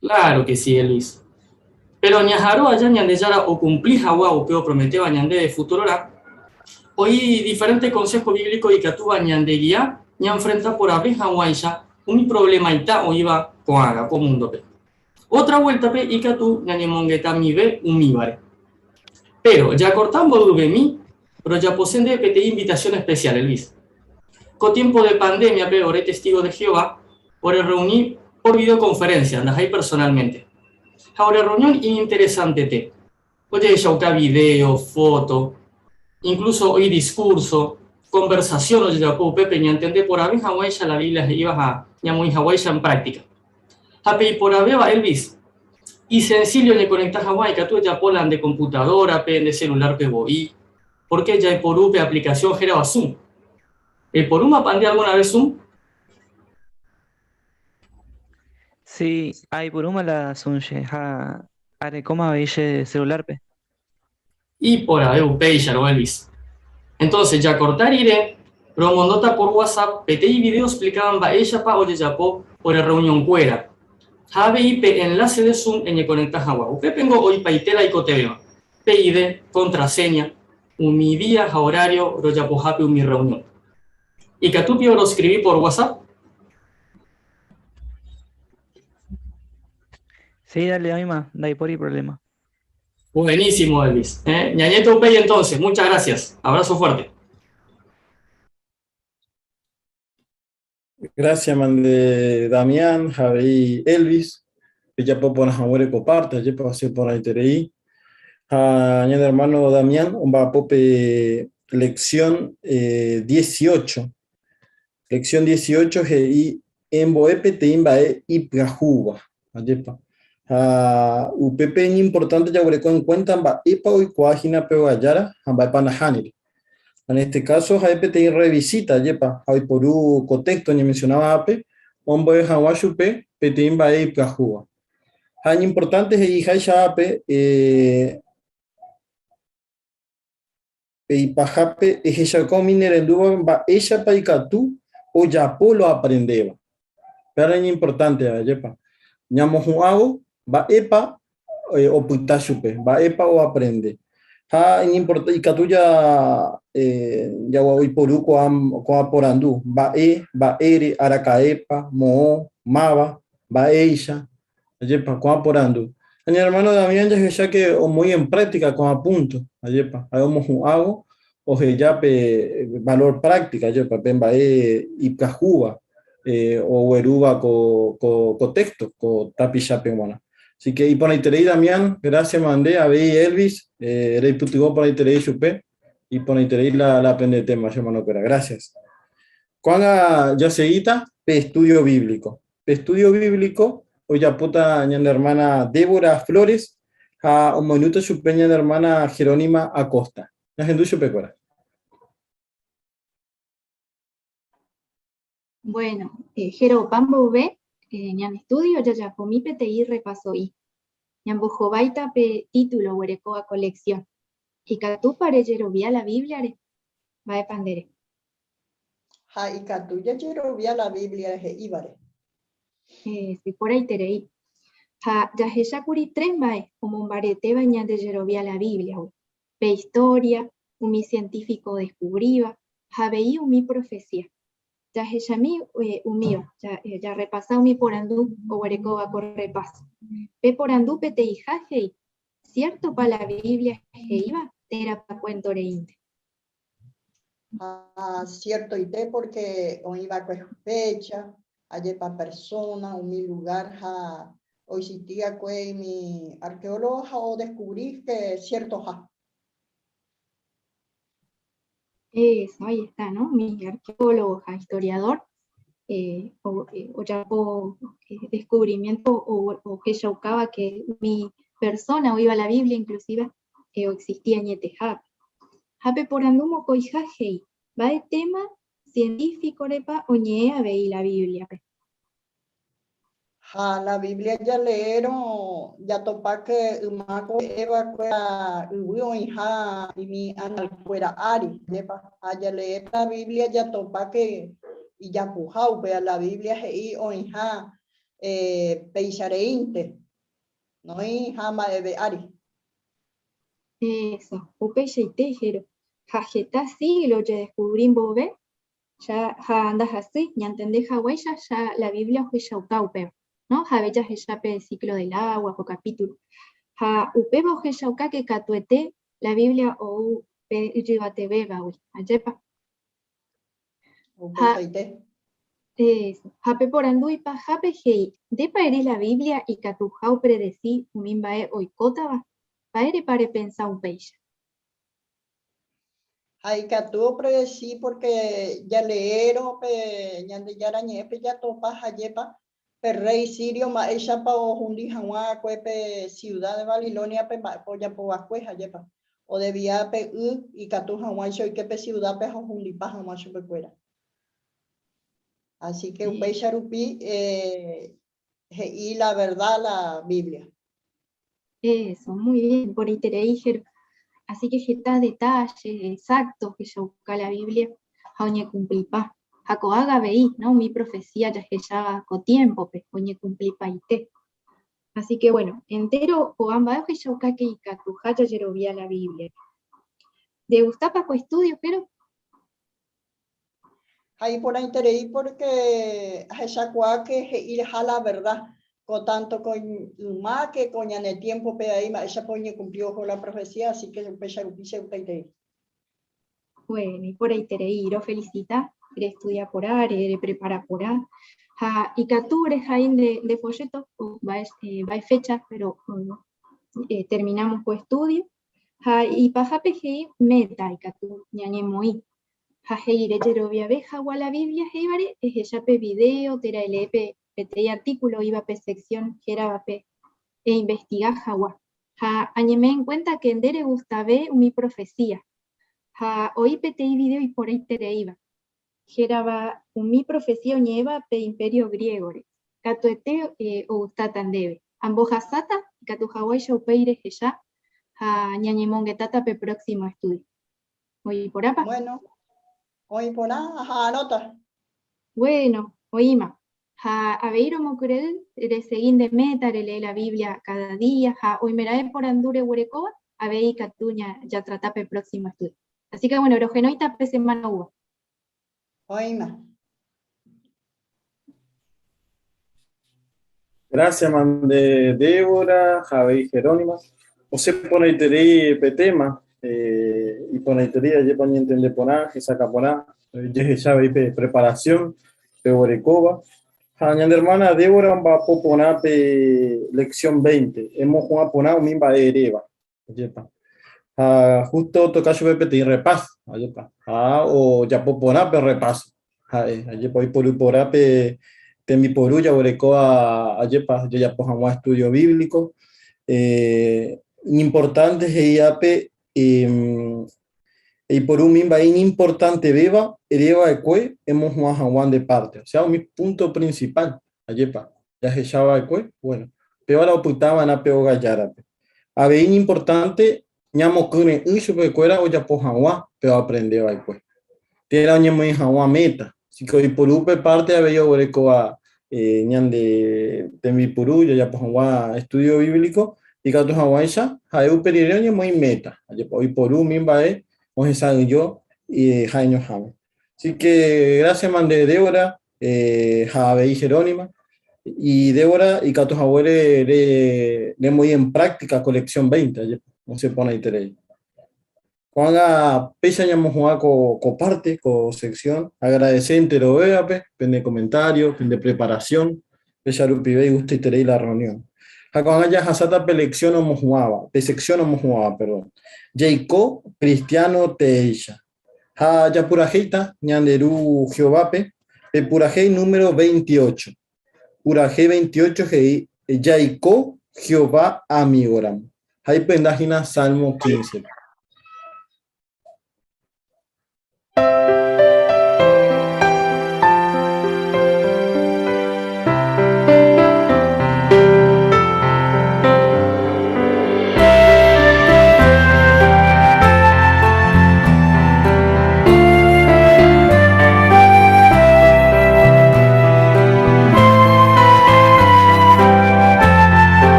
Claro que sí, Elvis. Pero ñaharõ aja Ñandejára okumpli hag̃ua upe oprometéva ñandéve futurorã, oĩ diferente consejo bíblico ikatúva ñandegia ñanfrenta porãve hag̃uáicha umi problemaita oĩva ko'ág̃a ko múndope. Ótra vuéltape ikatu ñañemongetamive umívare. Péro, jakorta mboyvemi, rojapose ndéve peteĩ invitasión espesiál, Elvis. Ko tiémpo de pandémiape ore testígo de Jehová orerreuni por videokonferénsia, ndaha'éi personálmente. Ha ore rreunión iñinteresantete. Ojehechauka vidéo, fóto, inklúso oĩ diskúrso, konversasión ojejapo upépe ñantende porãve hag̃uáicha la Biblia he'íva ha ñamoĩ hag̃uáicha en práktika. Ha pe iporãvéva, Elvis, isensíllo oñekonekta hag̃ua ikatu ejapo la nde komputadórape, nde selulárpe voi, pórke jaiporu pe aplikasión hérava Zoom. Eiporúmapa nde algúna ves Zoom? Sí, aiporúma la Zoom che ha arekóma avei che celular-pe. Iporãve upéicharõ, Elvis. Entonces, jakorta rire, romondóta por WhatsApp peteĩ video oexplikáva mba'éichapa ojejapo ore rreunionkuéra, ha avei pe enlace de Zoom eñekonekta hag̃ua. Upépengo oipaite la ikotevẽva, PID, contraseña, umi día ha horario rojapohápe umi rreunión. Ikatu pio roskrivi por WhatsApp? Sí, dale, oĩma, ndaipóri problema. Buenísimo, Elvis. Eh, ñañete upéi entonces. Muchas gracias. Abrazo fuerte. Gracias, mande Damián, Javi, Elvis. Pejapo porã haguére ko parte, ajépa osẽ porãiterei. Ha ñane hermano Damián omba'apo pe lección 18. Lección 18 he'i embo'e peteĩ mba'e ipyahúva. Ajépa. Ha upépe iñimportánte jaguereko en cuenta mba'épa oikuaa hína pe ogajára ha mba'épa nahániri. Ha en este caso ha'e peteĩ revisita, ajépa, ha oiporu ko texto oñemencionáva ápe ombo'e hag̃ua chupe peteĩ mba'e ipyahúva. Ha iñimportánte he'iháicha ápe, eh, Pe ipahápe ehechauka umi nerendúva mba'éichapa ikatu ojapo lo aprendéva. Péva iñimportánteva, ajépa? Ñamohu'ãvo mba'épa opyta chupe, mba'épa oaprende. Ha ikatu oiporu ko'ã porandu, mba'e, mba'ére, araka'épa, moõ, máva, mba'éicha, Ajépa, ko'ã porandu. Ha ñane hermano Damián jahecha que omoĩ en práctica ko'ã punto, ajépa, ha'e omohu'ãvo oheja pe valor práctica, ajépa, pe mba'e ipyahúva oguerúva ko, ko, ko texto, ko tapichápe g̃uarã. Así que iporãiterei Damián, gracias mande, avei Elvis, reipytyvõ porãiterei chupe, iporãiterei la, la pende tema, che hermano-kuéra. Gracias. Ko'ág̃a jaseguíta pe estudio bíblico. Pe estudio bíblico ojapóta ñane hermana Débora Flores ha omoirũta chupe ñane hermana Jerónima Acosta. Ñahendu chupekuéra. Bueno, jeropa mboyve ñane estudio jajapomi peteĩ repaso'i. Ñambohováita pe título oguerekóva ko lección. Ikatúpa rejerovia la Bíbliare? Mba'épa ndere? Ha ikatu jajerovia la Biblia he'ívare. Eh, porãiterei. Ha jahechákuri tres mba'e omombaretéva ñande jerovia la Bíbliagui, pe historia, umi científico odescubríva ha avei umi profecía. Jahechami umíva, jarrepasa umi porandu oguerekóva ko repaso. Pe porandu peteĩha he'i, Ciértopa la Biblia he'íva térãpa cuento reínte? Ha ciertoite porque oĩ va'ekue fecha, ajépa persona, umi lugar ha oexistí va'ekue umi arqueólogo ha odescubrí que ciertoha. Eso, ahí está, ¿no? Umi arqueólogo ha historiador eh, ojapo descubrimiento ohechaukáva que umi persona oĩva la Biblia inclusive oexistía añetehápe. Ha pe porandu mokõiha he'i, Mba'e téma científico-repa oñe'ẽ avei la Biblia-pe? Ha la Biblia jaleérõ jatopáke yma ko'ẽ va'ekue yvy oĩha umi animalkuéra ári, ajépa? Ha jalee la Biblia jatopáke ijapuha upéva, la Biblia he'i oĩha péicha reínte, noĩha mba'eve ári. Eso, upeichaite jero. Ha heta siglo ojedescubri mbove, Ja ha ndahasýi ñantende haguéicha ja la Biblia ohechauka upéva, no? Jave jahecha pe ciclo del agua ko capítulo. Ha upéva ohechauka ke katuete la Biblia ou pe ijyvatevévagui, ajépa? Ha, Upeichaite. eso. Ha pe porandu ipahápe he'i, Ndépa ere la Biblia ikatuha opredesi umi mba'e oikótava? Mba'érepa repensa upéicha? Ha ikatu opredesi porque jaleérõ pe Ñandejára Ñe'ẽpe jatopa hajépa pe rréi sirio mba'éichapa ohundi hag̃ua akue pe siuda de Babilóniape mba'épa ojapo va'ekue hajépa odevia pe y ikatu hag̃uáicha oike pe siudápe ha ohundipa hag̃ua chupekuéra. Así que upéicha rupi he'i la verdad la Biblia. Eso, muy bien, porãiterei Jero. Así que heta detalle exacto ohechauka la Biblia ha oñekumplipa. Ha ko'ág̃a avei, ¿no? Umi profecía jahecháva ko tiémpope oñekumplipaite. Así que bueno, entéro ko'ã mba'e ohechauka ke ikatuha jajerovia la Bíbliare. Ndegustápa ko estudio, Jero? Ha iporãiterei porque ahechakuaa ke he'iha la verdad, ko tanto ko yma ke ko ñane tiempo-pe ai mba'éichapa oñekumpli oho la profecía, así que upéicha rupi che gustaiterei. Bueno, iporãiterei, rofelicita, restudia porã, reprepara porã, ha ikatu rehai nde, nde folleto, mba'e, mba'e fecha, pero terminamos ko estudio, Ha ipahápe he'i méta ikatu ñañemoĩ. Ha he'i rejeroviave hag̃ua la Biblia he'ívare ehecha pe vidéo térã elee pe peteĩ artíkulo oĩva pe seksión héravape Einvestiga hag̃ua. Ha añeme'ẽ enkuénta ke nde regustave umi profesía. Ha oĩ peteĩ vidéo iporãitereíva, hérava Umi profesía oñe'ẽva pe Império Griégore. Katuete ogustáta ndéve. Ambohasáta ikatu haguéicha upéi rehecha ha ñañemongetáta pe próximo estudio. Oĩ porãpa? Bueno, oĩ porã, aha'arõta. Bueno, oĩma. Ha avei romokyre'ỹ resegi nde méta relee la Biblia káda día ha oimeraẽ porandu reguerekóva avei ikatu jatrata pe próximo estudio. Así que bueno, rohenóita pe semana oúva. Oĩma. Gracias, mande Débora, Javi Jerónima. Osẽ porãiterei pe tema, eh, iporãiterei ajépa oñentende porã, hesakã porã, jehecha avei pe preparación pe oguerekóva. Ha ñande hermana Débora omba'apo porã pe lección 20, emohu'ã porã umi mba'e eréva. Ajépa. Ha justo otoka chupe peteĩ repaso, ajépa. Ha ojapo porã pe repaso. Ha'e, ajépa oiporu porã pe tembiporu jaguerekóva, ajépa, jajapo hag̃ua estudio bíblico. Eh, iñimportante he'i ápe, eh, eiporu umi mba'e iñimportantevéva ere va'ekue emohu'ã hag̃ua nde parte. O sea, umi punto principal, ajépa, jahecha va'ekue, bueno, péva la opyta va'erã pe óga járape. Avei iñimportánte ñamokyre'ỹ chupekuéra ojapo hag̃ua pe oaprende va'ekue, térã oñemoĩ hag̃ua méta. Síke oiporu upe párte avei oguerekóva ñande tembipuru jajapo hag̃ua estúdio bíblico, ikatu hag̃uáicha ha'e upe rire oñemoĩ méta, oiporu umi mba'e ohesa'ỹijo ha'eñoháme. Así que gracias mande Débora ha avei Jerónima. Y Débora ikatu haguére re remoĩ en práctica ko lección 20, ajépa, osẽ porãiterei. Ko'ág̃a péicha ñamohu'ã ko, ko parte, ko sección. Agradece enterovévape pende comentario, pende preparación, péicha rupive igustoiterei la reunión. Ha ko'ág̃a jahasáta pe lección omohu'ãva, pe sección omohu'ãva, perdón. Jaiko cristiano teéicha. Ha japurahéita ñande Ru Jehovápe pe purahéi número 28. Purahéi 28 he'i, Jaiko Jehová amígoramo. Ha ipyenda hína Salmo 15-pe.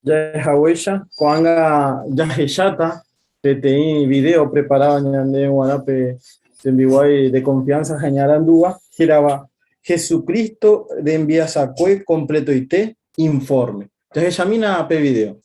Jahechaháicha, ko'ág̃a jahecháta peteĩ video preparado ñande g̃uarã pe tembiguái de confianza ha iñarandúva, hérava Jesucristo rembiasakue completoite informe. Jahechamína pe video.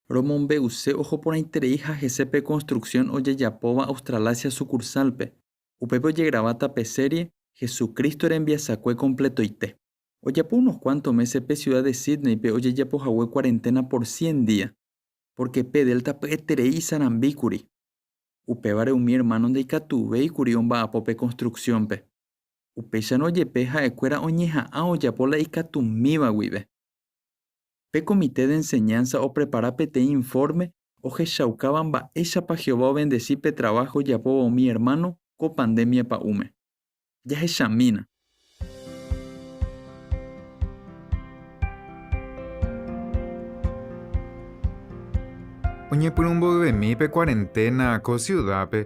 Romombe'use oho porãiterei ha hese pe construcción ojejapóva Australasia sucursal-pe. Upépe ojegraváta pe serie Jesucristo rembiasakue completoite. Ojapo unos cuanto mése pe ciudad de Sydney-pe ojejapo hague cuarentena por cien día, porque pe Delta pya'eterei isarambíkuri. Upévare umi hermano ndaikatuvéikuri omba'apo pe construcción-pe. Upéicharõ jepe ha'ekuéra oñeha'ã ojapo la ikatumíva guive. Pe Comité de Enseñanza oprepara peteĩ infórme ohechaukáva mba'éichapa Jehová ovendesi pe traváho ojapóva umi ermáno ko pandémia pa'ũme. Jahechamína. Oñepyrũ mboyvemi pe cuarentena ko siudápe,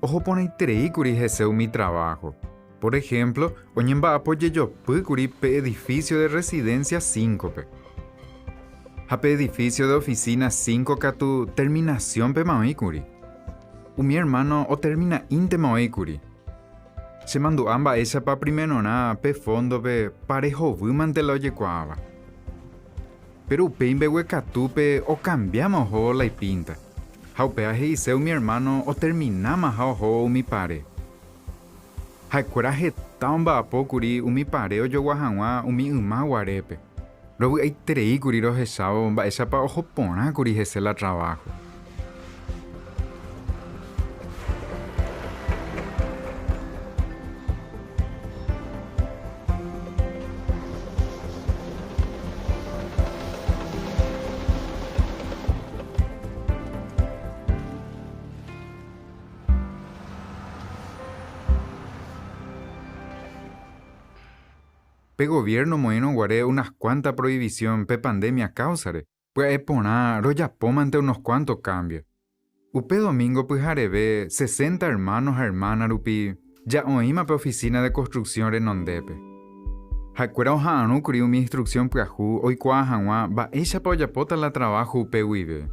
oho porãiterei kuri hese umi traváho. Por ejemplo, oñemba'apo jejopy kuri pe edificio de residencia 5-pe. Ha pe edificio de oficina 5 katu terminación-pema oĩ kuri. Umi hermano otermina'íntema oĩ kuri. Chemandu'a mba'éichapa primerorã pe fondo-pe pare hovýmante la ojekuaáva. Péro upéi mbeguekatúpe okambiáma ohóvo la ipínta. Ha upéva he'ise umi hermano oterminámaha ohóvo umi pare. Ha'ekuéra heta omba'apo kuri umi pare ojogua hag̃ua umi yma guarépe. Rovy'aiterei kuri rohechávo mba'éichapa oho porã kuri hese la traváho. Pe goviérno omoĩrõ guare unas kuánta proivisión pe pandémia káusare, pya'e porã rojapómante unos kuánto kámbio. Upe domingo pyhareve sesenta ermáno ha ermána rupi ja oĩma pe ofisína de konstruksión renondépe. Ha'ekuéra oha'arõ kuri umi instruksión pyahu oikuaa hag̃ua mba'éichapa ojapóta la traváho upe guive.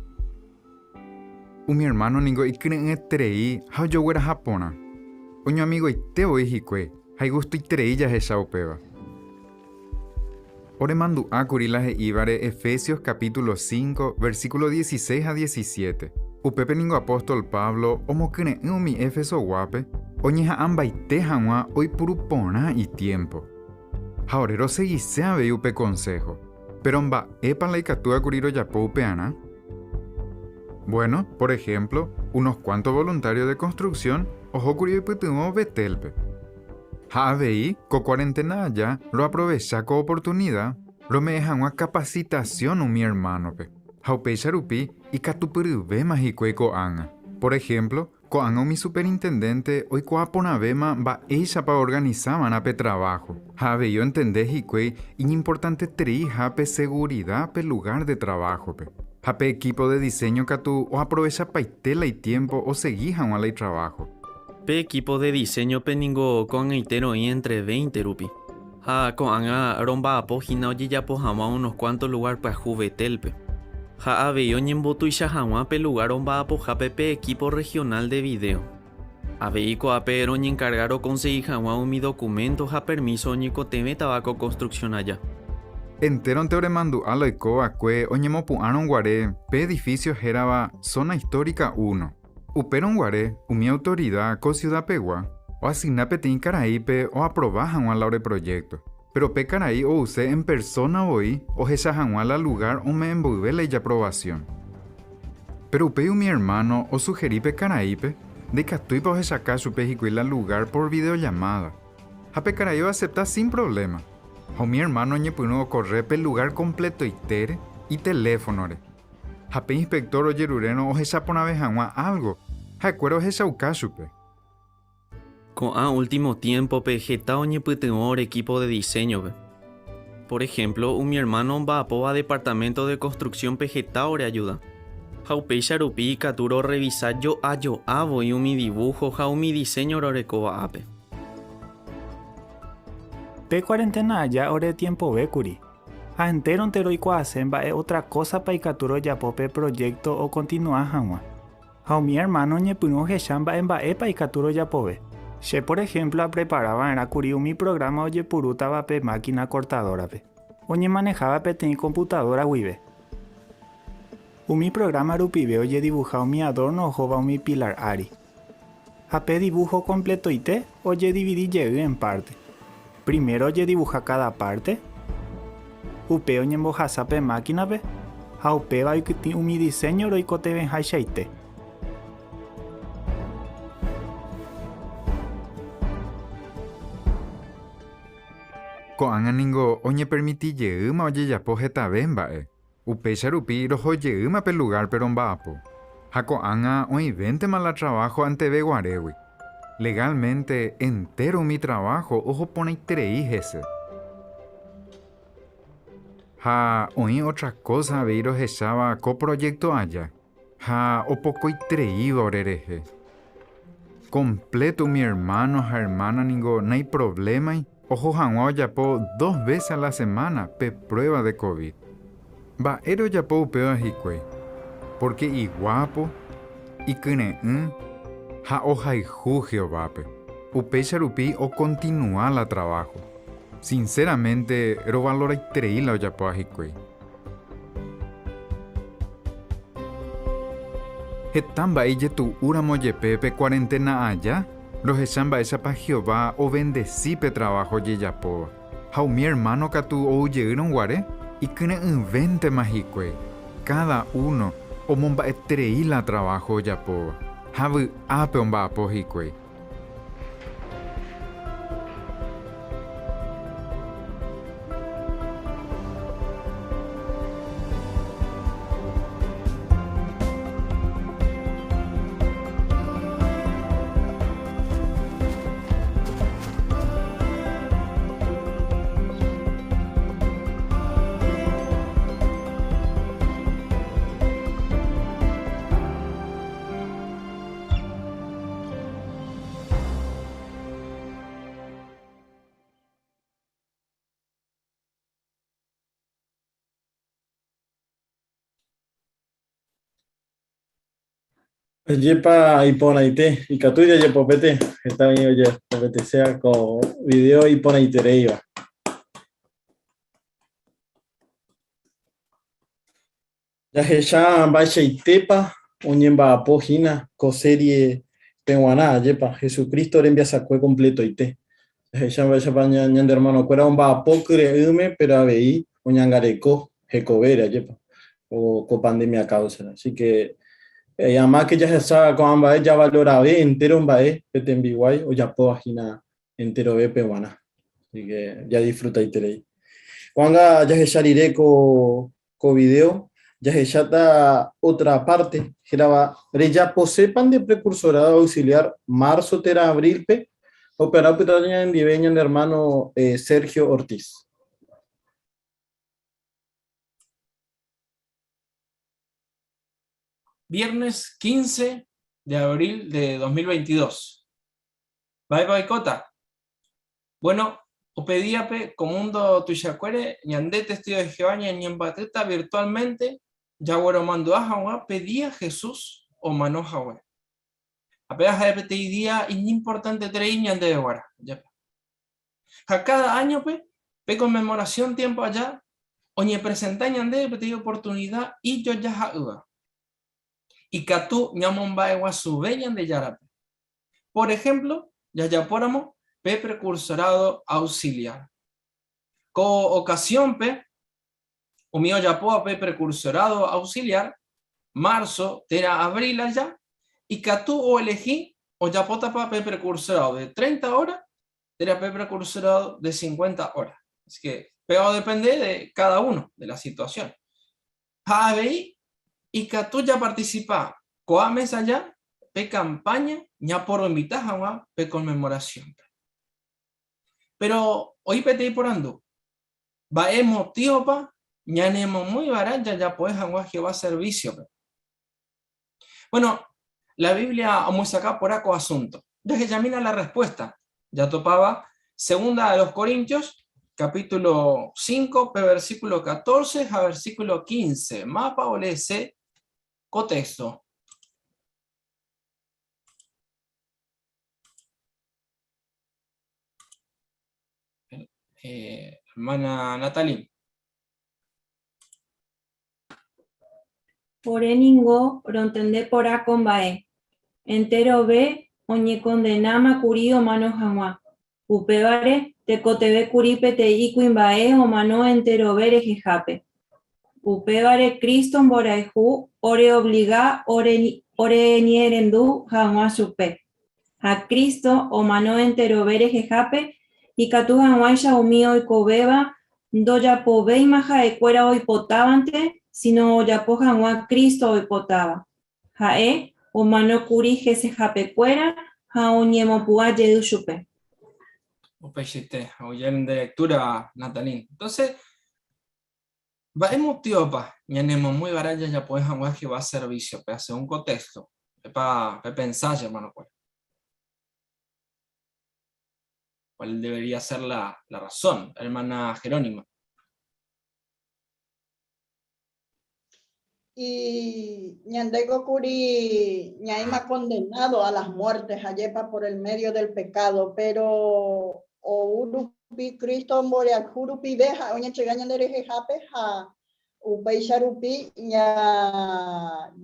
Umi ermáno ningo ikyre'ỹeterei ha ojogueraha porã. Oñoamigoite voi hikuái ha igustoiterei jahecha upéva. Oremandu'a kuri la he'ívare Efesios capítulo 5, versículo 16 ha 17. Upépe ningo apóstol Pablo omokyre'ỹ umi Efesoguápe oñeha'ãmbaite hag̃ua oipuru porã itiémpo. Ha ore rosegise avei upe konsého. Péro mba'épa la ikatúva kuri rojapo upearã? Bueno, por ehémplo, unos kuánto voluntário de konstruksión oho kuri oipytyvõ Betélpe. Ha avei, ko kuarenténa aja roaprovecha ko oportunida rome'ẽ hag̃ua kapasitasión umi ermánope, ha upéicha rupi ikatupyryvéma hikuái ko'ág̃a. Por ehémplo, Ko'ág̃a umi superintendénte oikuaa porãvéma mba'éichapa oorganisa va'erã pe traváho, ha avei ontende hikuái iñimportantetereiha pe segurida pe lugár de traváhope. Ha pe ekípo de diséño katu oaprovechapaite la itiémpo osegi hag̃ua la itraváho. Pe ekípo de diséñope ningo ko'ag̃aite roĩ éntre veinte rupi, ha ko'ág̃a romba'apo hína ojejapo hag̃ua unos kuánto lugár pyahu Betélpe, ha avei oñembotuicha hag̃ua pe lugár omba'apohápe pe ekípo rrehionál de vidéo. Avei ko'ápe roñenkarga rokonsegi hag̃ua umi dokuménto ha permíso oñekotevẽtava ko konstruksión aja. Entéronte oremandu'a la oiko va'ekue oñemopu'ãrõ guare pe edifísio hérava Zona Histórica Uno. Upérõ guare, umi autorida ko siudapegua oasigna peteĩ karaípe oaprova hag̃ua la ore projékto. Péro pe karai ouse en persóna voi ohecha hag̃ua la lugár ome'ẽ mboyve la ijaprovasión. Péro upéi umi ermáno osuheri pe karaípe ndaikatúipa ohechaka chupe hikuái la lugár por videollamáda. Ha pe karai oasepta sin provléma. Ha umi ermáno oñepyrũ okorre pe lugár kompletoitére iteléfonore. Ha pe inspektór ojerurérõ ohecha porãve hag̃ua álgo, ha'ekuéra ohechauka chupe. Ko'ã último tiémpope heta oñepytyvõ ore ekípo de diséñope. Por ehémplo, umi ermáno omba'apóva departaménto de konstruksiónpe heta oreajuda. Ha upéicha rupi ikatu rorrevisa jo'a jo'a voi umi divúho ha umi diséño rorekóva ápe. Pe cuarentena aja ore tiempove kuri, ha entéronte roikuaase mba'e otra kósapa ikatu rojapo pe projékto okontinua hag̃ua. Ha umi ermáno oñepyrũ ohecha mba'e mba'épa ikatu rojapove. Che por ehémplo aprepara va'erã kuri umi prográma ojepurútava pe mákina kortadórape, oñemaneháva peteĩ komputadóra guive. Umi prográma rupive ojedivuha umi adórno ohóva umi pilár ári. Ha pe divúho kompletoite ojedividi jey en párte. Primero ojedivuha káda párte, upéi oñembohasa pe mákinape ha upéva oikytĩ umi diséño roikotevẽhaichaite. Ko'ág̃a ningo oñepermiti jeýma ojejapo hetave mba'e. Upéicha rupi roho jeýma pe lugárpe romba'apo. Ha ko'ág̃a oĩvéntema la traváho anteve guarégui. Legálmente entéro umi traváho oho porãiterei hese. Ha oĩ ótra kósa avei rohecháva ko projékto aja, ha opokoitereíva orerehe. Kompléto umi ermáno ha ermána ningo naiprovlémai oho hag̃ua ojapo dos vése a la semána pe pruéva de covid. Mba'ére ojapo upéva hikuái? Pórke iguápo, ikyre'ỹ ha ohayhu Jehovápe. Upéicha rupi okontinua la traváho. Sinséramente rovaloraiterei la ojapóva hikuái. Heta mba'e ijetu'úramo jepe pe kuarenténa aja, rohecha mba'éichapa Jehová ovendesi pe traváho ojejapóva. Ha umi ermáno katu ou jeýrõ guare, ikyre'ỹvéntema hikuái. Káda uno omomba'eterei la traváho ojapóva, ha vy'ápe omba'apo hikuái. Ajépa iporãite, ikatu jajepopete, heta oĩ ojepopeteséva ko video iporãitereíva. Jahecha mba'eichaitépa oñemba'apo hína ko serie peg̃uarã, ajépa, Jesucristo rembiasakue kompletoite. Jahecha mba'éichapa ñande hermanokuéra omba'apo kyre'ỹme, péro avei oñangareko hekovére, ajépa, ko pandemia káusare. Así ke, amáke jahecha ko'ã mba'e javalorave entéro mba'e pe tembiguái ojapóva hína enterovépe g̃uarã. Así ke jadisfrutaiterei. Ko'ág̃a jahecha rire ko Ko vidéo jahecháta ótra párte hérava Rejaposépa nde prekursorádo auxiliár marzo térã abrílpe? Ha upearã opytáta ñanendive ñane ermáno Sergio Ortiz. Viernes 15 de abril de 2022. Mba'épa oikóta? Bueno, upe díape ko mundo tuichakuére ñande testigo de Jehová ñañembyatýta virtualmente jagueromandu'a hag̃ua pe día Jesús omano hague. Ha péva ha'e peteĩ día iñimportanteterei ñandéve g̃uarã. Ha káda áñope, pe Conmemoración tiempo aja, oñepresenta ñandéve peteĩ oportunida ijojaha'ỹva. Ikatu ñamomba'eguasuve Ñandejárape. Por ehémplo, jajapóramo pe prekursorádo auxiliár. Ko okasiónpe, umi ojapóva pe prekursorádo auxiliár, marzo térã abril aja, ikatu oelehi ojapótapa pe prekursorádo de 30 óra térã pe prekursorádo de 50 óra. Así ke péva odepende de káda uno, de la situasión. Ha avei ikatu japartisipa ko'ã mes aja pe kampáña ñaporoinvita hag̃ua pe Konmemorasiónpe. Péro oĩ peteĩ porandu, Mba'e motívopa ñanemomýi va'erã jajapoe hag̃ua Jehová servísiope? Bueno, la Biblia omyesakã porã ko asunto. Jahechamína la respuesta. Jatopáva Segunda a los Corintios, capítulo 5, pe versículo 14 ha versículo 15. Mápa oleese ko texto. Eh, hermana Natalie. Ore ningo rontende porã ko mba'e. Enterove oñekondenáma kuri omano hag̃ua. Upévare, tekotevẽ kuri peteĩ kuimba'e omano enterove rehehápe. Upévare Cristo mborayhu oreovliga oreñe'ẽrendu hag̃ua chupe. Ha Cristo omano enterove rehehápe ikatu hag̃uáicha umi oikovéva ndojapovéima ha'ekuéra oipotávante, síno ojapo hag̃ua Cristo oipotáva. Ha'e omano kuri hesehapekuéra ha oñemopu'ã jey chupe. Upeichaite, oje'e nde lectura, Natalín. Entonces, mba'e motívopa ñanemomýi va'erã jajapo'ẽ hag̃ua Jehová servísiope, según ko téxto? Pepa pepensa che hermanokuéra. ¿Cuál debería ser la, la razón, hermana Jerónima? Y ñandéko kuri ñaĩma condenado a las muertes ajépa por el medio del pecado, pero ou rupi Cristo mborayhu rupive ha'e oñentrega ñande rehehápe ha upéicha rupi ña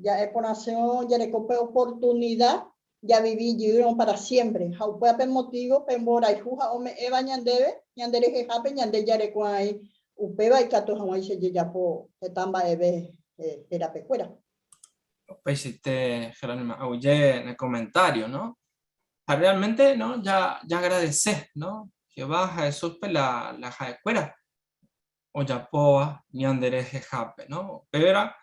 ja'e porãsérõ jareko pe oportunidad javivi jeýrõ para siempre, ha upéva pe motivo pe mborayhu ha ome'ẽva ñandéve ñande rehehápe ñande jarekuaãi upéva ikatu hag̃uáicha jejapo heta mba'eve herapekuéra. Upeichaite, Jerónima, aguyje ne comentario, no? Ha realmente, no, ja, ja agradece, no? Jehová ha Jesús-pe la, la ha'ekuéra ojapóva ñande rehehápe, no? Upévera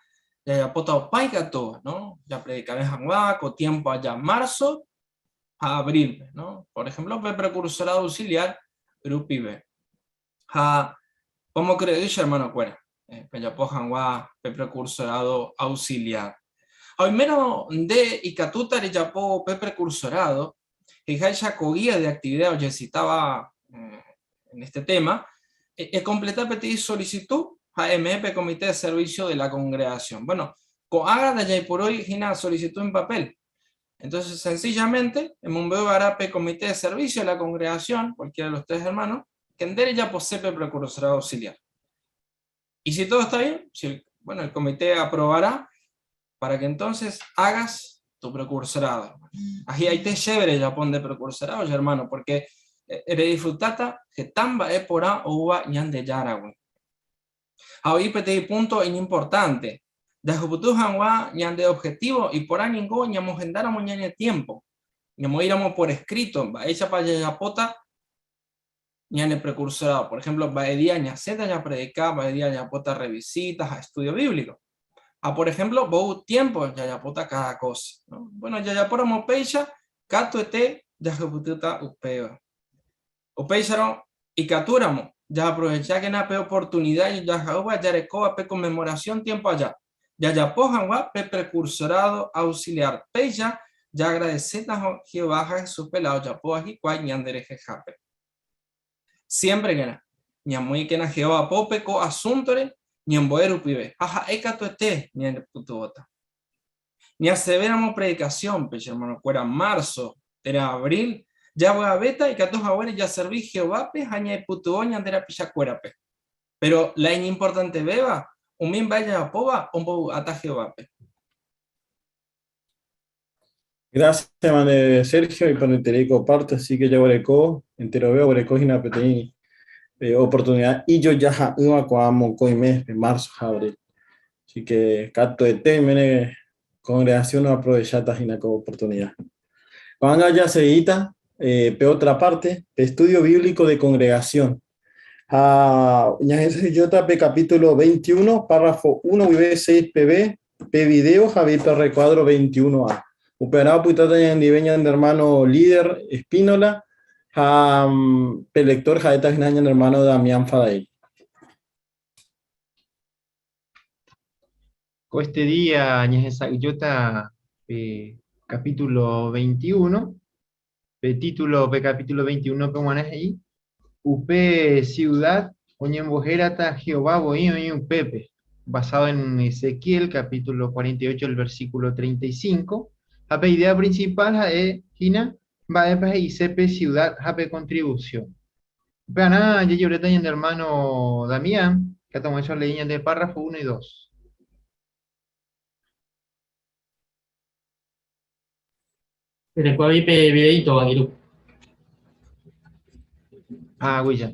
jajapóta opa ikatúva, no? Japredikave hag̃ua ko tiempo aja marzo ha abril-pe, no? Por ejemplo, pe precursorado auxiliar rupive. Ha pomokyre'ỹ che hermano-kuéra, eh, pejapo hag̃ua pe precursorado auxiliar. Ha oimérõ nde ikatúta rejapo pe precursorado, he'iháicha ko guía de actividad ojecitáva eh, en este tema, ekompleta peteĩ solicitud ha eme'ẽ pe Comité de Servicio de la Congregación. Bueno, ko'ág̃a ndajaiporúi hína solicitud en papel. Entonces, sencillamente, emombe'u va'erã pe Comité de Servicio de la Congregación, cualquiera de los tres hermanos, que nde rejapose pe precursorado auxiliar. Y si todo está bien, si el, bueno, el comité aprobará para que entonces hagas tu precursorado. Ahi'aite chévere ejapo nde precursorado, che hermano, porque redisfrutáta heta mba'e porã oúva Ñandejáragui. Ha oĩ peteĩ punto iñimportante, jahupyty hag̃ua ñande objetivo iporã ningo ñamohendáramo ñane tiempo, ñamoĩramo por escrito mba'éichapa jajapóta ñane precursorado. Por ejemplo, mba'e día ñasẽta japredika, mba'e día jajapóta revisitas ha estudio bíblico. Ha por ejemplo, mboy tiempo jajapóta cada cosa. ¿no? Bueno, jajapóramo péicha, katuete jahupytýta upéva. Upéicharõ, ikatúramo, jaaprovechákena pe oportunida jajaha'ýva jarekóva pe Conmemoración tiempo aja, jajapo hag̃ua pe precursorado auxiliar. Péicha jaagradeséta Jehová ha Jesúspe la ojapóva hikuái ñanderehehápe. Siémprekena, ñamoĩkena Jehová pópe ko asúntore ñembo'e rupive ha ha'e katuete ñanepytyvõta. Ñasẽvéramo predikasiónpe, che ermanokuéra, marzo térã abril, javy'avéta ikatu haguére jaservi Jehovápe ha ñaipytyvõ ñande rapichakuérape. Péro la iñimportantevéva, umi mba'e jajapóva ombovy'áta Jehovápe. Gracias, mane Sergio, iporãiterei ko parte, así que jaguereko, enterove oguereko hína peteĩ eh, oportunidad ijojaha'ỹva ko'ã mokõi mes-pe, marzo ha abril. Así que katuete oiméne congregación oaprovecháta hína ko oportunidad. Ko'ág̃a jaseguíta eh, pe otra parte, pe estudio bíblico de congregación. Ha ñahesa'ỹijóta pe capítulo 21, párrafo 1 guive 6 peve, pe video ha avei pe recuadro 21A. Upearã opytáta ñanendive ñande hermano líder Espínola ha pe lector ha'éta hína ñane hermano Damián Fadail. Ko este día ñahesa'ỹijóta Pe capítulo 21, pe título pe capítulo 21 pe g̃uarã he'i, Upe ciudad oñembohérata Jehová voi oĩ upépe, basado en Ezequiel capítulo 48 el versículo 35, ha pe idea principal ha'e hína mba'épa he'ise pe ciudad ha pe contribución. Upearã jajeruréta ñande hermano Damián, katu ag̃uáicha oleí ñande párrafo 1 y 2. Rekuavi pe videíto, angirũ. Ah, Guilla.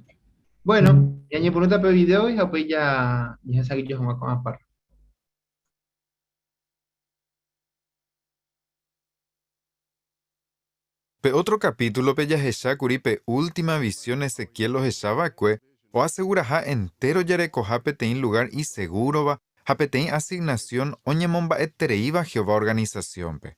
Bueno, ñañepyrũta pe video ha upéi ja jahesa'ỹijo hag̃ua ko'ã párrafo. Pe ótro kapítulope jahecha kuri pe última visión Ezequiel ohecha va'ekue oaseguraha entéro jarekoha peteĩ lugár isegúrova ha peteĩ asignasión oñemomba'etereíva Jehová organisasiónpe.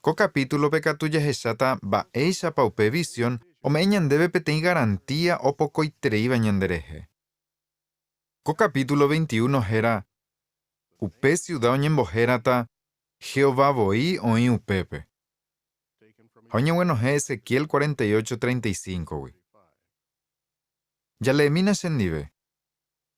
Ko kapítulope katu jahecháta mba'éichapa upe visión ome'ẽ ñandéve peteĩ garantía opokoitereíva ñanderehe. Ko kapítulo 21 héra Upe siuda oñembohérata Jehová voi oĩ upépe. Ha oñeguenohẽ Ezequiel 48, 35-gui. Jaleemína chendive.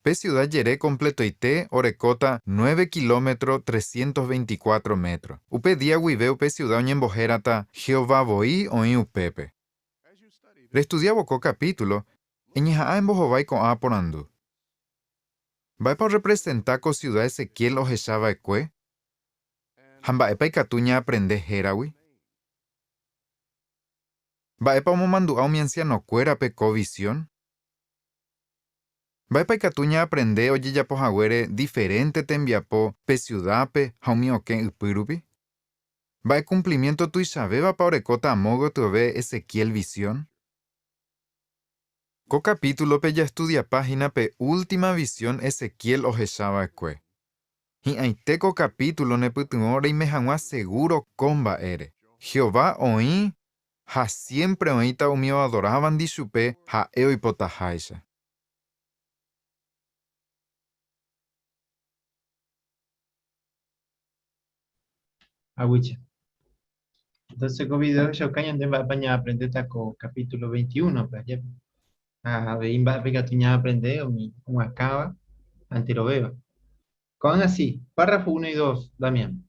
Pe siuda jere kompletoite orekóta nueve kilómetro 324 métro. Upe día guive upe siuda oñembohérata Jehová voi oĩ upépe. Restudiávo ko kapítulo, eñeha'ã embohovái ko'ã porandu. Mba'épa orrepresenta ko siuda Ezequiel ohecha va'ekue? Ha mba'épa ikatu ñaaprende héragui? Mba'épa omomandu'a umi ansianokuérape ko visión? Mba'épa ikatu ñaaprende ojejapo haguére diferénte tembiapo pe siudápe ha umi okẽ ypýrupi? Mba'e kumplimiénto tuichavévapa orekóta amo gotyove Ezequiel visión? Ko kapítulope jastudiapa hína pe última visión Ezequiel ohecha va'ekue. Hi'ãite ko kapítulo nepytyvõ reime hag̃ua segúro ko mba'ére, Jehová oĩ ha siémpre oĩta umi oadorávandi chupe ha'e oipotaháicha. Aguyje. Entonces ko video ohechauka ñande mba'épa ñaaprendéta ko capítulo 21-pe, ajépa? Ha avei mba'épa ikatu ñaaprende umi omyakãva anterovéva. Ko'ág̃a si, párrafo 1 y 2, Damián.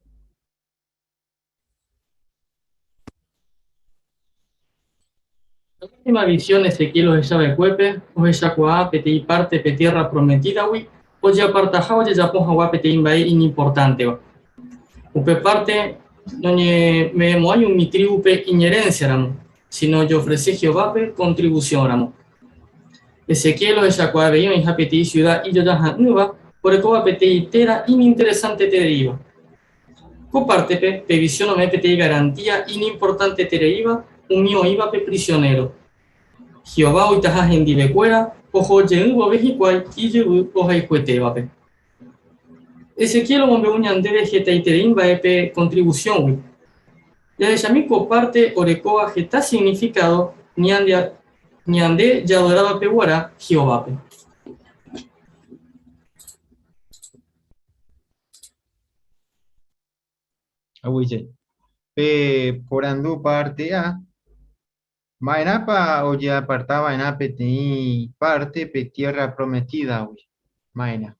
La última visión Ezequiel ohecha va'ekuépe ohechakuaa peteĩ párte pe Tiérra Prometídagui ojeapartaha ojejapo hag̃ua peteĩ mba'e iñimportánteva. Upe párte noñeme'ẽmo'ãi umi trívupe iñerénsiaramo, síno ojeofrese Jehovápe kontrivusiónramo. Ezequiel ohechakuaa avei oĩha peteĩ siuda ijojaha'ỹva orekóva peteĩ téra iñinteresantetereíva. Ko pártepe, pe visión ome'ẽ peteĩ garantía iñimportantetereíva umi oĩvape prisionéro. Jehová oĩtaha hendivekuéra oho jey vove hikuái ijyvy ohayhuetévape. Ezequiel omombe'u ñandéve hetaiterei mba'e pe kontrivusióngui. Jahechami ko párte orekóva heta signifikádo ñande jadorávape guarã Jehovápe. Aguyje. Pe porandu parte A, Ma'erãpa ojeaparta va'erã peteĩ párte pe Tiérra Prometídagui? Ma'erã.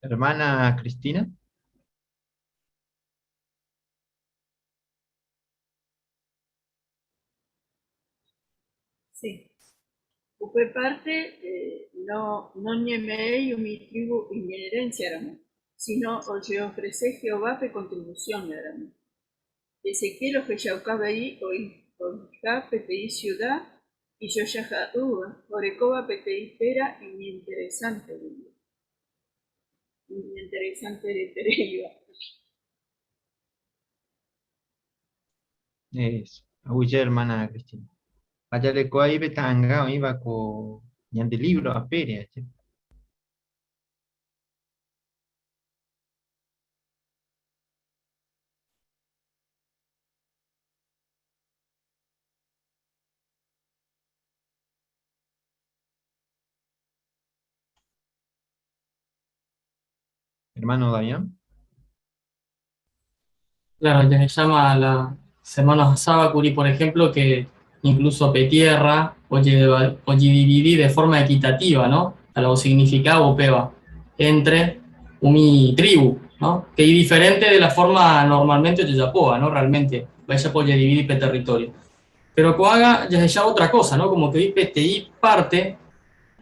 Hermana Cristina. Sí. Upe parte no noñeme'ẽi umi tribu iñeherénsiaramo, síno ojeofrese Jehovápe kontrivusiónramo. Ezequiel ohechauka avei oĩha peteĩ siuda ijojaha'ỹva orekóva peteĩ téra iñinteresantereíva. Eso. Aguyje, hermana Cristina. Ha jareko aí pe ta'anga oĩva ko ñande libro apére, ajépa. Hermano Damián. Claro, ya se llama la semana pasada, Curi, por ejemplo, que incluso pe tierra, oye, oye dividí de forma equitativa, ¿no? A lo significado peba, entre umi tribu, ¿no? Que es diferente de la forma normalmente de Yapoa, ¿no? Realmente, vaya por dividir pe territorio. Pero coaga ya se llama otra cosa, ¿no? Como que PTI parte,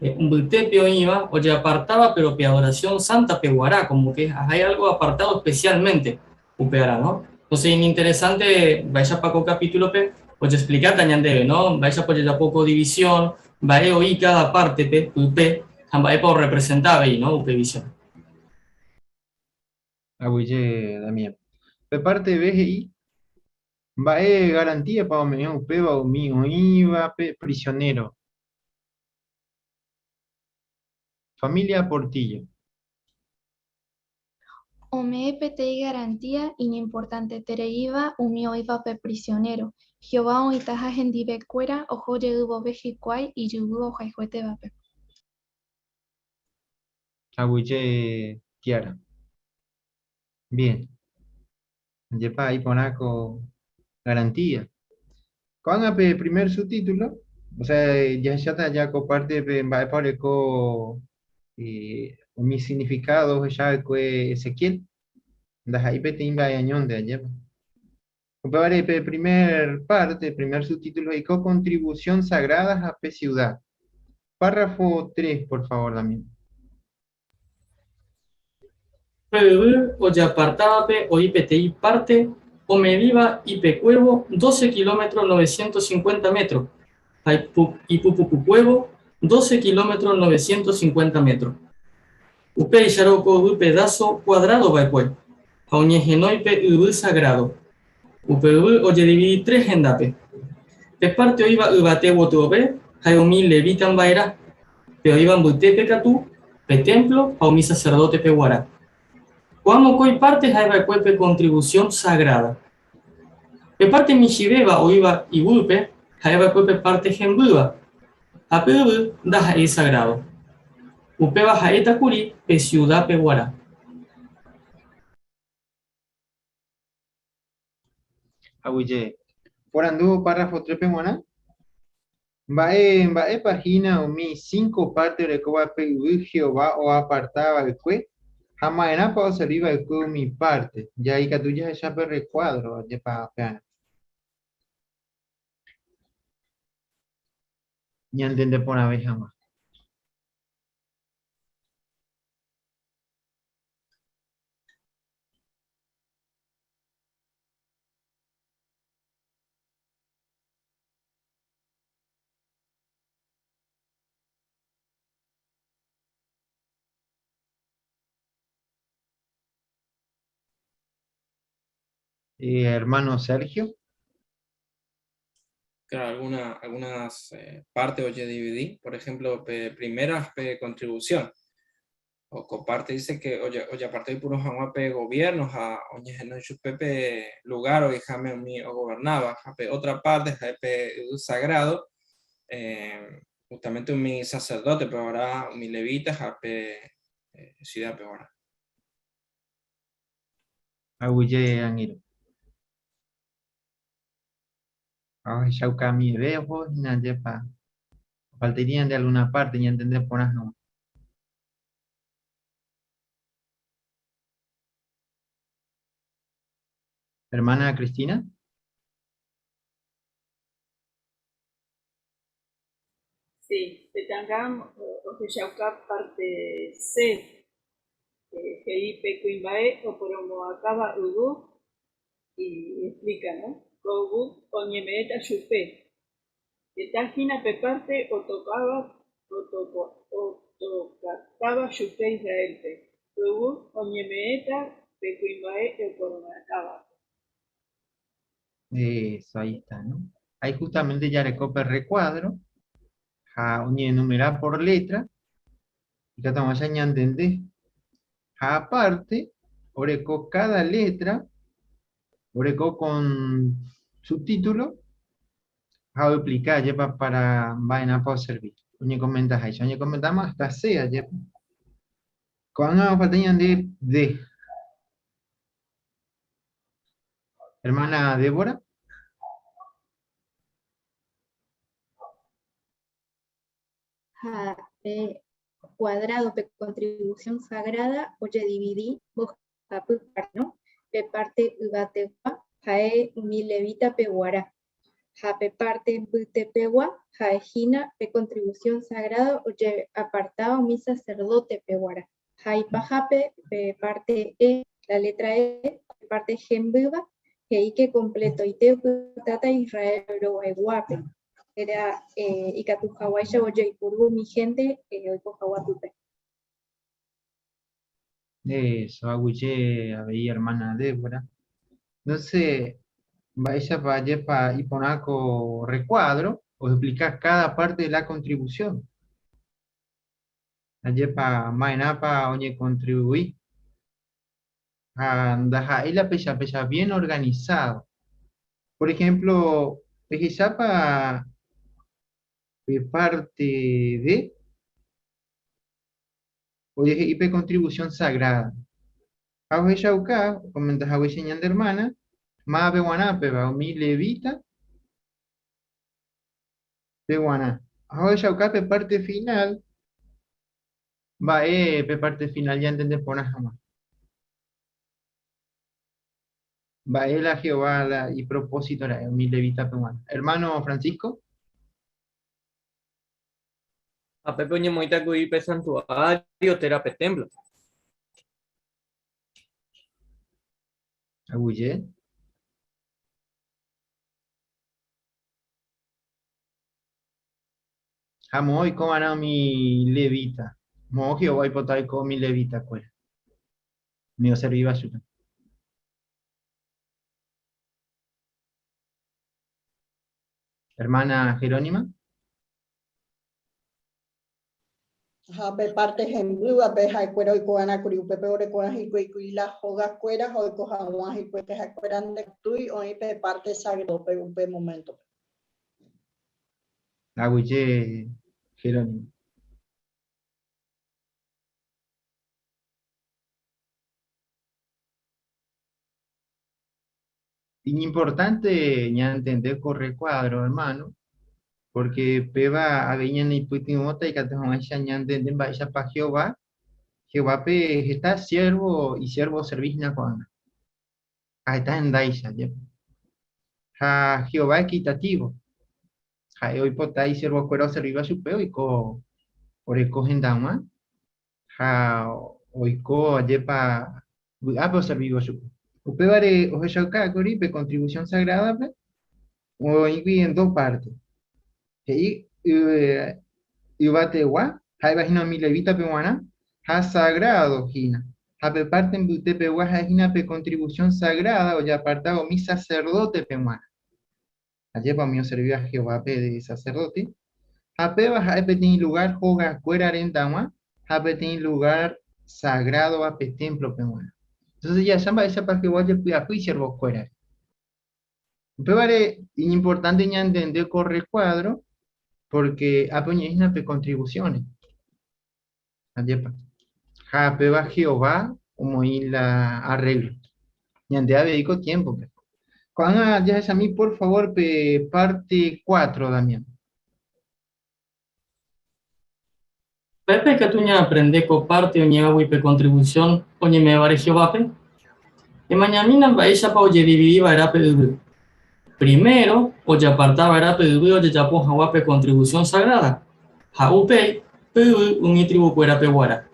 un bultepio iba, oye, apartaba, pero pe adoración santa peguará, como que hay algo apartado especialmente, upeará, ¿no? Entonces, es interesante, vaya paco capítulo pe, oye, explicar tañandebe, ¿no? Vaya por ya poco división, va oí cada parte pe, upe, va por representaba ahí, ¿no? Upe visión. Abuye, Damián. Pe parte BGI, va e garantía pa ome upe va umi oiva pe prisionero. Familia Portillo. Ome'ẽ peteĩ garantía iñimportantetereíva umi oĩva pe prisionero, Jehová oĩtaha hendivekuéra oho jey vove hikuái ijyvy ohayhuetévape. Aguyje Kiara. Bien. Yepa ahí ponaco garantía. Ko'ág̃a pe primer subtítulo, o sea, jahecháta ya ko parte pe mba'épa oreko umi significado ohechava'ekue Ezequiel, ndaha'éi peteĩ mba'e añónte ajépa. Upévare pe primer parte, primer subtítulo he'iko contribución sagrada ha pe ciudad. Párrafo 3, por favor, Damián. Pe yvy ojeapartávape oĩ peteĩ parte omedíva ipekuévo 12 kilómetro 950 metro ha ipupukuévo 12 kilómetro 950 metro. Upéicharõ ko yvy pedazo cuadrado va'ekue ha oñehenói pe yvy sagrado. Upe yvy ojedividi tres hendápe. Pe parte oĩva yvate gotyove ha'e umi levita mba'erã, pe oĩva mbytépe katu pe templo ha umi sacerdote-pe guarã. Ko'ã mokõi parte ha'e va'ekue pe contribución sagrada. Pe parte michĩvéva oĩva iguýpe ha'e va'ekue pe parte hembýva, ha pe yvy ndaha'éi sagrado. Upéva ha'éta kuri pe ciudad-pe guarã. Aguyje. Porandu párrafo 3-pe g̃uarã. Mba'e mba'épa hína umi cinco párte orekóva pe yvy Jehová oaparta va'ekue ha ma'erãpa oservi va'ekue umi párte? Ja ikatu jahecha pe rrekuádro ajépa pearã. Ñantende porãve hag̃ua. Hermano Sergio. Claro, algunas partes oye dividí, por ejemplo, pe, primera pe contribución. O comparte dice que oye, oye aparte de puro hag̃ua pe gobierno ha oñehenói chupe pe lugar oiháme umi ogobernaba ha pe otra parte ha'e pe yvy sagrado, justamente umi sacerdote pe ahora umi levita ha pe ciudad pe ahora. Aguyje angirũ. Ha ohechaukamive oho hína ajépa ofaltaría de alguna parte ñantende porã hag̃ua. Hermana Cristina. Sí, petangam ohechauka parte C, he'i pe kuimba'e oporomoakãva yvy y explica, ¿no? Ko yvy oñeme'ẽta chupe. Heta hína pe parte otokáva otokatáva chupe Israélpe. Ko yvy oñeme'ẽta pe kuimba'e oporomoakãvape. Eso, ahí está, ¿no? Ahí justamente jareko pe recuadro, ha oñeenumera por letra, ikatu hag̃uáicha ñantende. Ha aparte, oreko cada letra, oreko con subtítulo, ha oexplica ajépa para mba'erãpa oservi. Oñekomentaháicha, oñekomentáma hasta C ajépa. Ko'ág̃a ofalta ñande D. Hermana Débora. Ha pe cuadrado pe contribución sagrada ojedividi mbohapy parte, no? Pe parte yvategua ha'e umi levita peguarã, ha pe parte mbytepegua ha'e hína pe contribución sagrada ojeapartáva umi sacerdote peguarã, ha ipahápe pe parte E, la letra E, pe parte hembýva, he'i ke completoite opytáta Israel rogaiguápe, térã ikatu haguáicha ojeipuru umi hénte oiko hag̃ua pype. Eso, aguyje avei hermana Débora. Entonces, mba'éichapa ajépa iporã ko recuadro oexplica cada parte de la contribución. Ajépa ma'erãpa oñecontribui ha ndaha'éi la péicha péicha bien organizado. Por ejemplo, pehechápa pe parte de ojehe'i pe contribución sagrada. Ha ohechauka, okomenta haguéicha ñande hermana, mávape guarã péva, umi levita pe guarã. Ha ohechauka pe parte final, mba'e pe parte final ñantende porã hag̃ua. Mba'e la Jehová la ipropósito ra'e umi levita pe guarã. Hermano Francisco. Ha pépe oñemoĩta kuri pe santuario térã pe templo. Aguyje. Ha moõ oiko va'erã umi levita. Moõ Jehová oipota oiko umi levita-kuéra, umi oservíva chupe. Hermana Jerónima. Ha pe parte hembývape ha'ekuéra oiko'arã kuri upépe oreko'arã hikuái kuri la hogakuéra ha oiko hag̃ua hikuái pe ha'ekuéra ndaikatúi oĩ pe parte sagrado-pe upe momento-pe. Aguyje Jerónima. Iñimportante ñantende ko recuadro, hermano, porque péva avei ñaneipytyvõta ikatu hag̃uáicha ñantende mba'éichapa Jehová, Jehovápe heta siervo isiervo oservi hína ko'ág̃a. Ha heta hendáicha, jepe. Ha Jehová equitativo. Ha'e oipota isiervokuéra oservíva chupe oiko oreko hendag̃ua ha oiko ajépa vy'ápe oservívo chupe. Upévare ohechaukákuri pe contribución sagrada-pe oĩgui en dos partes. He'i yvategua ha'éva hína umi levítape g̃uarã ha sagrado hína, ha pe parte mbytepegua ha'e hína pe contribución sagrada ojeapartáva umi sacerdote-pe g̃uarã. Ajépa umi oservíva Jehovápe de saserdóte, ha péva ha'e peteĩ lugár hogakuéra rendag̃ua ha peteĩ lugár sagrádova pe témplope g̃uarã. Entónse jahecha mba'éichapa Jehová ojepy'apy isiervokuérare. Upévare iñimportánte ñantende ko rrekuádro pórke ápe oñe'ẽ hína pe kontrivusiónre. Ajépa. Ha péva Jehová omoĩ la arréglo. Ñande avei ko tiémpope. Ko'ág̃a jahechami por favór pe párte cuatro, Damián. Mba'épa ikatu ñaaprende ko párte oñe'ẽvagui pe kontrivusión oñeme'ẽvare Jehovápe? Emañamína mba'éichapa ojedividi va'erã pe yvy. Primero, ojeaparta va'erã pe yvy ojejapo hag̃ua pe kontrivusión sagráda, ha upéi, pe yvy umi trivukuérape guarã.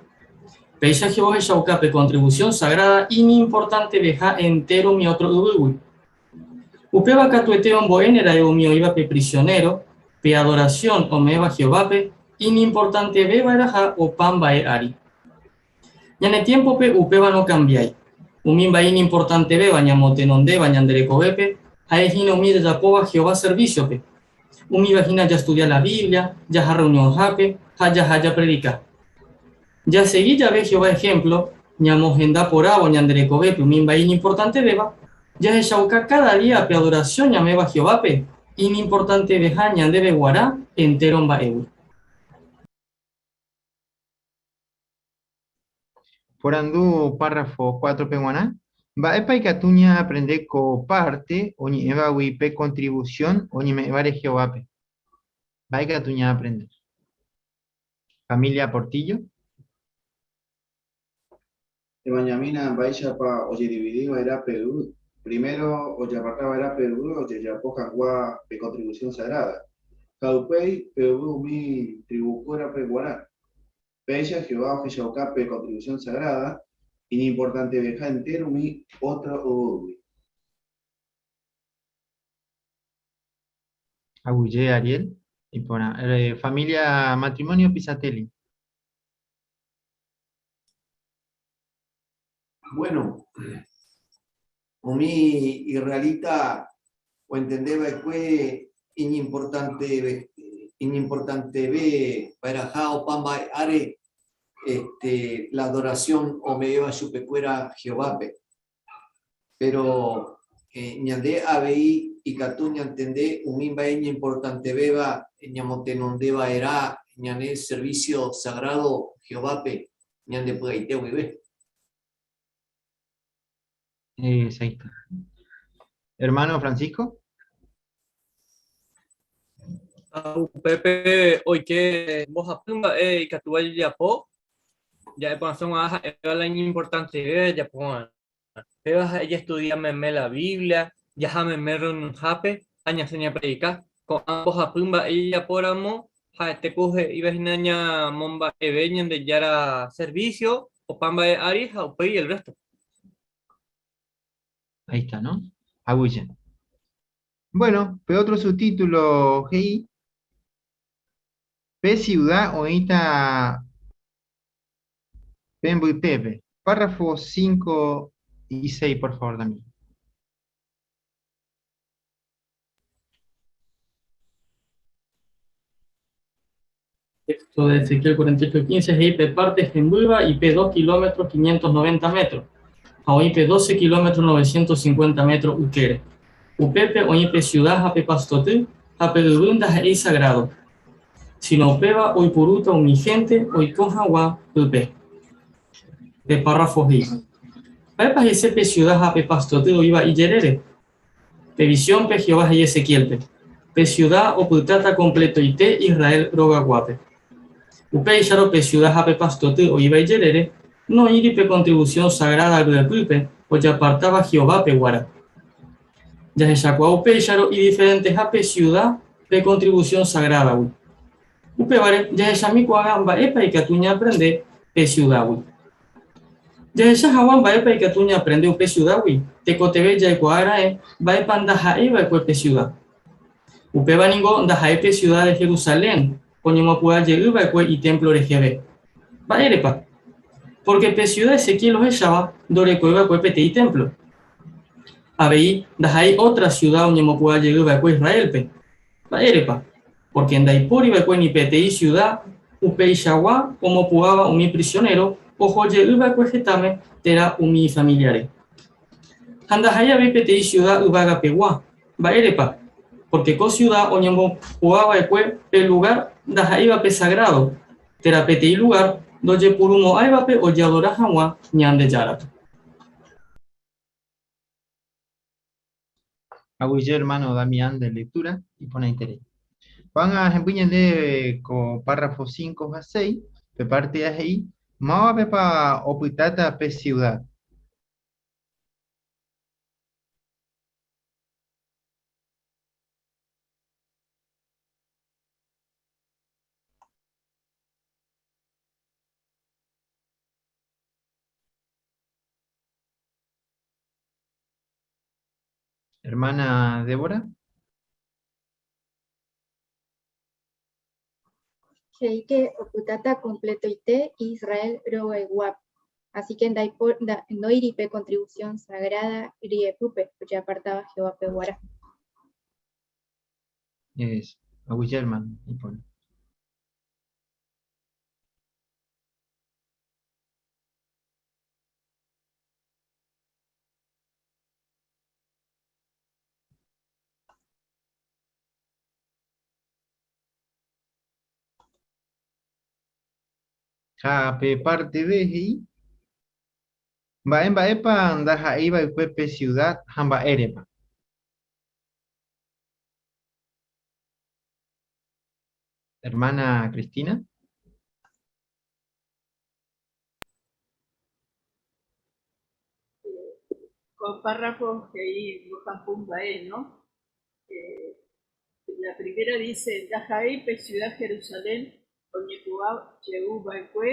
Péicha Jehová ohechauka pe kontrivusión sagráda iñimportanteveha entéro umi ótro yvýgui. Upéva katuete ombo'éne ra'e umi oĩvape prisionéro, pe adorasión ome'ẽva Jehovápe iñimportanteve va'erãha opa mba'e ári. Ñane tiémpope upéva nokambiái. Umi mba'e iñimportantevéva ñamotenondéva ñande rekovépe ha'e hína umi jajapóva Jehová servísiope. Umíva hína jastudia la Biblia, jaha rreunionhápe ha jaha japredika. Jasegi jave Jehová ehémplo, ñamohenda porãvo ñande rekovépe umi mba'e iñimportantevéva, jahechauka káda día pe adorasión ñame'ẽva Jehovápe iñimportanteveha ñandéve guarã entéro mba'égui. Porandu párrafo 4-pe g̃uarã, Mba'épa ikatu ñaaprende ko párte oñe'ẽvagui pe kontrivusión oñeme'ẽvare Jehovápe? Mba'e ikatu ñaaprende? Familia Portillo. Emañamína mba'éichapa ojedividi va'erã pe yvy. Primero ojeaparta va'erã pe yvy ojejapo hag̃ua pe kontrivusión sagráda, ha upéi pe yvy umi trivukuérape g̃uarã. Péicha Jehová ohechauka pe kontrivusión sagráda iñimportanteveha entéro umi ótro yvýgui. Aguyje, Ariel. Iporã. Familia matrimonio Pisatelli. Bueno, umi israelita oentende va'ekue iñimportanteve iñimportanteve va'erãha opa mba'e áre este, la adoración ome'ẽva chupekuéra Jehovápe. Péro ñande avei ikatu ñantende umi mba'e iñimportantevéva ñamotenonde va'erã ñane servísio sagrádo Jehovápe ñande py'aite guive. Exacto. Hermano Francisco. Upépe oike mbohapy mba'e ikatúva jajapo, ja'e porãse g̃uarã ha'éva la iñimportantevéva jajapo g̃uarã. Péva ha'e jastudia meme la Biblia, jaha meme rreunionhápe ha ñasẽ ñapredika. Ko'ã mbohapy mba'e jajapóramo ha'ete ku he'íva hína ñamomba'eve Ñandejára servísio opa mba'e ári ha upéi el résto. Ahí está, ¿no? Aguyje. Bueno, pe otro subtítulo he'i, Pe siuda oĩta pe mbytépe. Párrafo 5 y 6, por favor, Daniel. Texto de Ezequiel 48:15 he'i pe parte hembýva ipe 2 kilómetro 590 metro, ha oĩ pe 12 kilómetro 950 metro ykére. Upépe oĩ pe ciudad ha pe pastoty, ha pe yvy ndaha'éi sagrado, sino upéva oipurúta umi hénte oiko hag̃ua pype. Pe párrafo he'i, Mba'épa he'ise pe ciudad ha pe pastoty oĩva ijerére? Pe visiónpe Jehová he'i Ezequiélpe, Pe siuda opytáta kompletoite Israel rogaguápe. Upéicharõ pe siuda ha pe pastoty oĩva ijerére, noĩri pe kontrivusión sagráda ryepýpe ojapartáva Jehovápe guarã. Jahechakuaa upéicharõ idiferenteha pe siuda pe kontrivusión sagrádagui. Upévare jahechami ko'ág̃a mba'épa ikatu ñaaprende pe siudágui. Jahecha hag̃ua mba'épa ikatu ñaaprende upe siudágui, tekotevẽ jaikuaa raẽ mba'épa ndaha'éi va'ekue pe siuda. Upéva ningo ndaha'éi pe siuda de Jerusalén oñemopu'ã jey va'ekue itémplo reheve. Mba'érepa? Pórke pe siuda Ezequiel ohecháva ndorekói va'ekue peteĩ témplo. Avei ndaha'éi ótra siuda oñemopu'ã jey va'ekue Israélpe. Mba'érepa? Pórke ndaipóri va'ekue ni peteĩ siuda upeichagua omopu'ãva umi prisionéro oho jey va'ekue hetãme térã umi ifamiliare. Ha ndaha'éi avei peteĩ siuda yvagapegua. Mba'érepa? Pórke ko siuda oñemopu'ã va'ekue pe lugár ndaha'éivape sagrádo, térã peteĩ lugár ndojepurumo'ãivape ojeadora hag̃ua Ñandejárape. Aguyje hermano Damián de lectura iporãiterei. Ko'ág̃a hemby ñandéve ko párrafo 5 ha 6, pe parte A he'i, Mávapepa opytáta pe ciudad? Hermana Débora. He'íke opytáta completoite Israel rogayguápe. Así que ndoiri pe contribución sagrada ryepýpe ojeapartáva Jehovápe guarã. Eso. Aguyje, hermano. Iporã. Ha pe parte B he'i. Mba'e mba'épa ndaha'éi va'ekue pe ciudad ha mba'érepa? Hermana Cristina. Ko párrafo he'i mbohapy mba'e, no? La primera dice, Ndaha'éi pe ciudad Jerusalén oñepu'ã jey va'ekue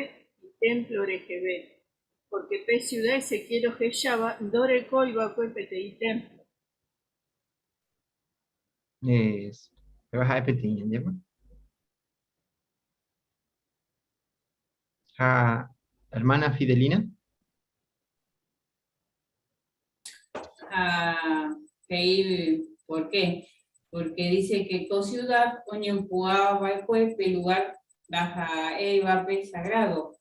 itémplo reheve, pórke pe ciudad Ezequiel ohecháva ndorekói va'ekue peteĩ témplo. Es, péva ha'e peteĩ ñandépa. Ha hermana Fidelina. Ha he'i por qué. Porque dice que ko ciudad oñempu'ã va'ekue pe lugar ndaha'éivape sagrado,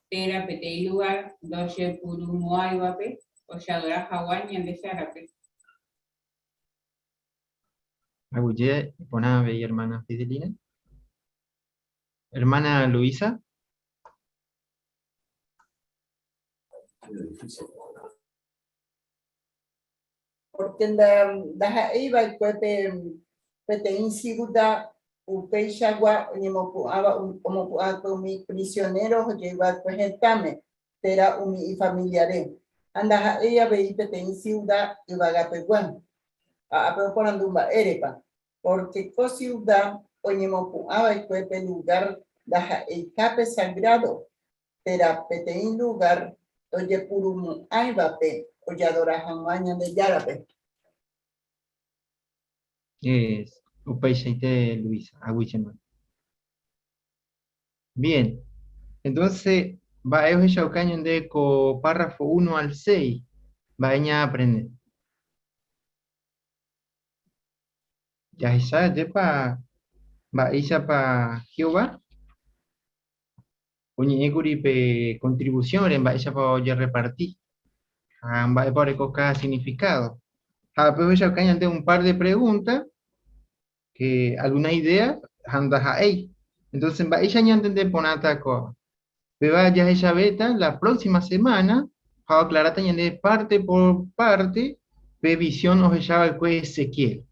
térã peteĩ lugar ndojepurumo'ãivape ojeadora haguã Ñandejárape. Aguyje iporã avei hermana Fidelina. Hermana Luisa. Porque ndaha'éi va'ekue pe peteĩ siuda upeichagua oñemopu'ãva omopu'ãkue umi prisionéro ojei va'ekue hetãme térã umi ifamiliare, ha ndaha'éi avei peteĩ siuda yvagapegua. Ha ápe oporandu mba'érepa, pórke ko siuda oñemopu'ã va'ekue pe lugár ndaha'eihápe sagrádo, térã peteĩ lugár ndojepurumo'ãivape ojeadora hag̃ua Ñandejárape. Es, upeichaite Luisa, aguyjéma. Bien, entonces mba'e ohechauka ñande ko párrafo 1 al 6, mba'e ñaaprende. Jahecha ajépa mba'éichapa Jehová oñe'ẽkuri pe contribución-re mba'éichapa ojerreparti ha mba'épa oreko káda significado. Ha upéi ohechauka ñande un par de pregunta que alguna idea ha ndaha'éi. Entonces mba'éicha ñantende porãta kóva. Péva jahechavéta la próxima semana ha oaclaráta ñande parte por parte pe visión ohechava'ekue Ezequiel.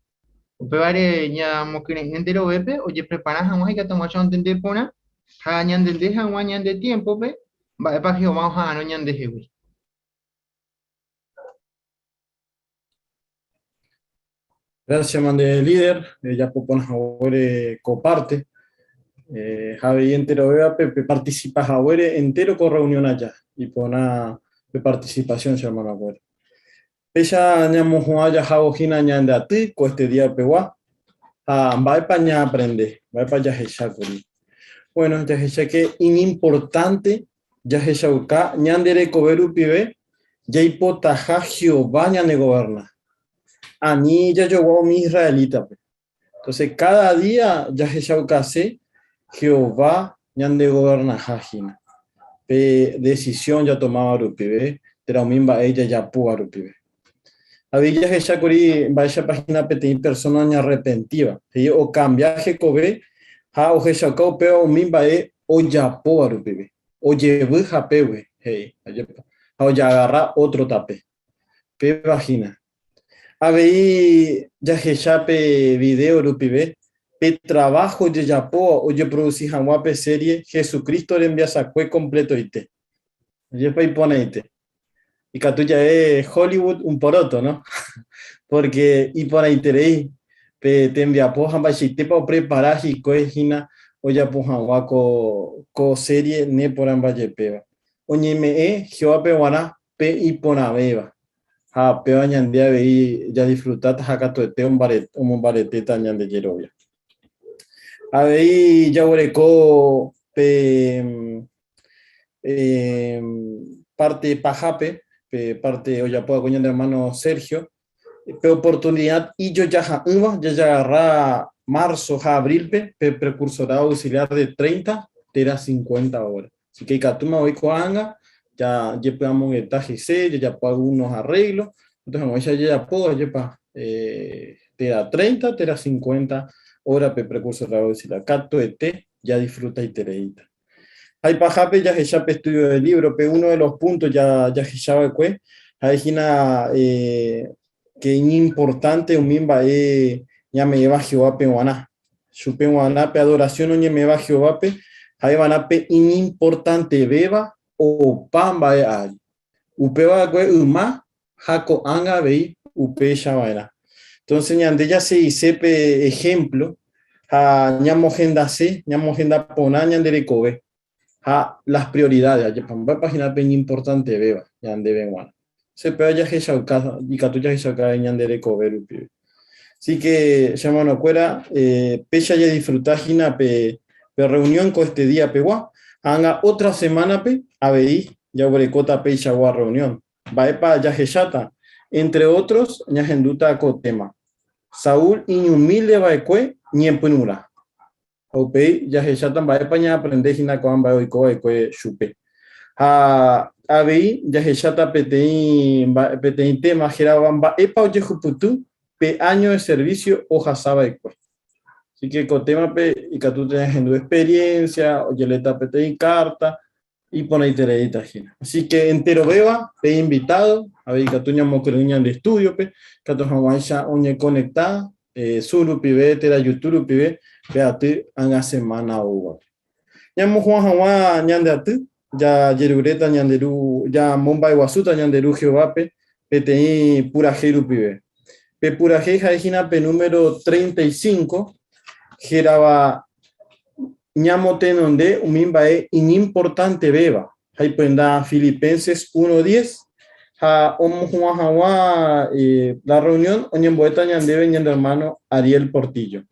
Upévare ñamokyre'ỹ enterovépe ojeprepara hag̃ua ikatu hag̃uáicha ontende porã ha ñantende hag̃ua ñande tiémpope mba'épa Jehová oha'arõ ñandehegui. Gracias, mande líder, ejapo porã haguére ko parte. Ha avei enterovévape peparticipa haguére entero ko reunión aja. Iporã pe participación che hermano-kuéra. Péicha ñamohu'ã jahávo hína ñande aty ko este día pegua, ha mba'épa ñaaprende, mba'épa jahecha kuri. Bueno, jahecha que iñimportánte jahechauka ñande rekove rupive jaipotaha Jehová ñanegoverna, ani jajogua umi israelítape. Entonces, cada día jahechaukase Jehová ñandegovernaha hína, pe decisión jatomáva rupive térã umi mba'e jajapóva rupive. Avei jahecha kuri mba'éichapa hína peteĩ persóna oñarrepentíva, he'i okambia hekove ha ohechauka upéva umi mba'e ojapóva rupive, ojevy hapégui, he'i, ha ojagarra ótro tape. Péva hína. Avei jahecha pe vidéo rupive pe traváho ojejapóva ojeprodusi hag̃ua pe série Jesucristo rembiasakue kompletoite. Ajépa iporãite. Ikatu ja'e Hollywood un poroto, no? Pórke iporãiterei pe tembiapo ha mba'eichaitépa oprepara hikuái hína ojapo hag̃ua ko série neporãmbajepéva. Oñeme'ẽ Jehovápe g̃uarã pe iporãvéva. Ha péva ñande avei jadisfrutáta ha katuete omombaretéta ñande jerovia. Avei jaguereko pe parte pahápe, pe parte ojapóva ko ñande hermano Sergio, pe oportunidad ijojaha'ỹva jajagarra marzo ha abril-pe pe precursorado auxiliar de 30 térã 50 horas. Así que ikatúma voi ko'ág̃a jajepy'amongeta hese, jajapo algunos arreglos, entonces hag̃uáicha jajapo ajépa térã 30 térã 50 hora pe precursorado auxiliar. Katuete jadisfrutaitereíta. Ha ipahápe jahecha pe estudio de libro-pe uno de los puntos jahecha va'ekue ha'e hína que iñimportante umi mba'e ñame'ẽva Jehovápe g̃uarã. Chupe g̃uarã pe adoración oñeme'ẽva Jehovápe ha'e va'erã pe iñimportantevéva opa mba'e ári. Upéva va'ekue yma ha ko'ág̃a avei upéicha va'erã. Entonces ñande jaseguise pe ejemplo ha ñamohendase, ñamohenda porã ñande rekove ha las prioridades, ajépa mba'épa hína pe iñimportantevéva ñandéve g̃uarã. Entonces upéva jahechauka, ikatu jahechauka avei ñande rekove rupive. Así que, che hermanokuéra, péicha jadisfruta hína pe reunión ko este día pegua, ha ág̃a otra semana-pe avei jaguerekóta peichagua reunión. Mba'épa jahecháta? Entre otros, ñahendúta ko téma, Saúl iñumílde va'ekue ñepyrũrã. Ha upéi jahecháta mba'épa ñaaprende hína ko'ã mba'e oiko va'ekue chupe. Ha avei jahecháta peteĩ peteĩ téma hérava Mba'épa ojehupyty pe áño de servísio ohasa va'ekue. Así ke ko témape ikatúta ñahendu experiencia, ojeléta peteĩ kárta, Iporãitereíta hína. Así que enterovéva pe invitado, avei ikatu ñamokyre'ỹ ñande estudio-pe, ikatu hag̃uáicha oñekonecta Zoom rupive térã YouTube rupive pe aty ág̃a semana oúvape. Ñamohu'ã hag̃ua ñande aty, jajeruréta ñande Ru, jamomba'eguasúta ñande Ru Jehovápe peteĩ purahéi rupive. Pe purahéi ha'e hína pe número 35, hérava Ñamotenonde umi mba'e iñimportantevéva, ha ipyenda Filipenses 1:10, ha omohu'ã hag̃ua la reunión oñembo'éta ñandéve ñande hermano Ariel Portillo.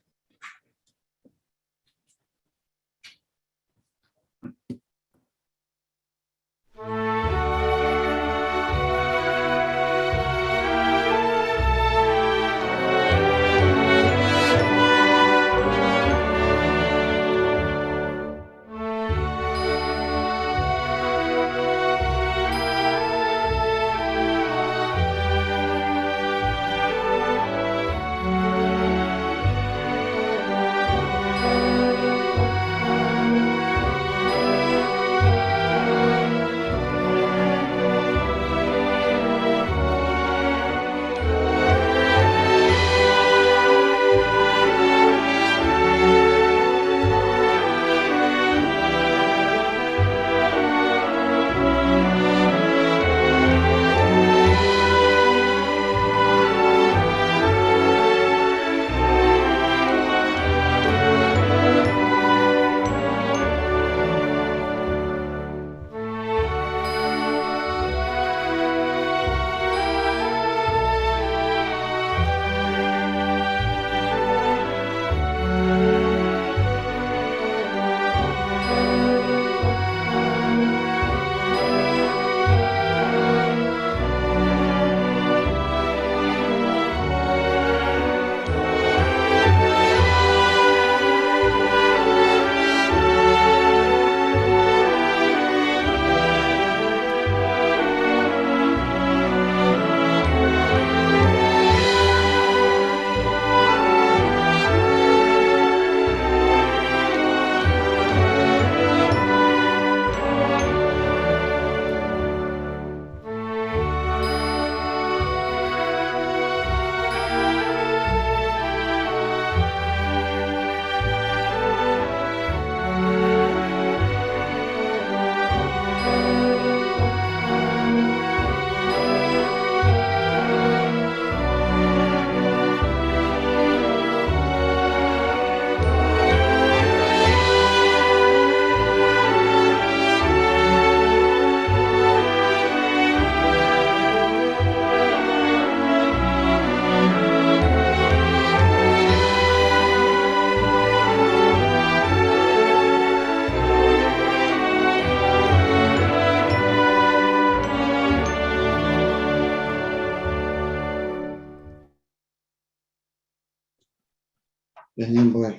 Ñañembo'e.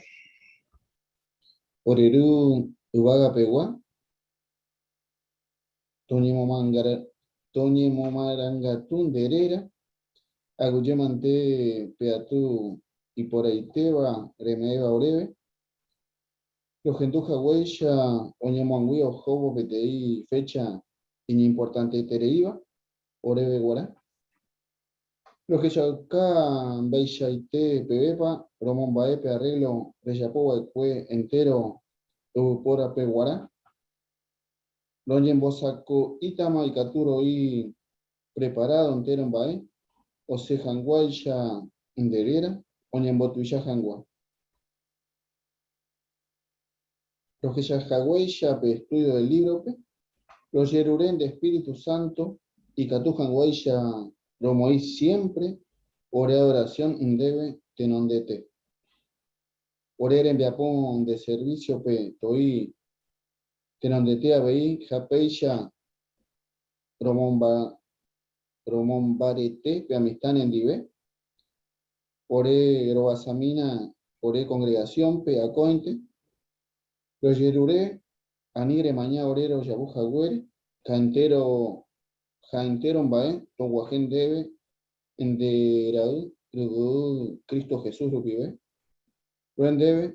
Ore Ru yvága pegua, toñemomarangatu nde réra, aguyje mante pe aty iporãitéva reme'ẽva oréve. Rohendu haguéicha oñemoag̃ui ohóvo peteĩ fecha iñimportanteitereíva oréve guarã. Rohechauka mba'eichaite pevépa romomba'e pe arreglo rejapo va'ekue entéro yvypórape guarã. Roñembosako'ítama ikatu roĩ preparado entéro mba'e osẽ hag̃uáicha nde réra oñembotuicha hag̃ua. Rohechahaguéicha pe estudio del libro-pe, rojerure nde Espíritu Santo ikatu hag̃uáicha romoĩ siempre ore adoración ndéve tenondete. Ore rembiapo nde servicio-pe toĩ tenondete avei ha péicha romombarete pe amistad nendive. Ore rovasamína ore congregación-pe akóinte, rojerure ani remaña ore rojavu haguére, ha entéro ha entéro mba'e toguahẽ ndéve nde ra'y ryvy Cristo Jesús rupive. Roe ndéve.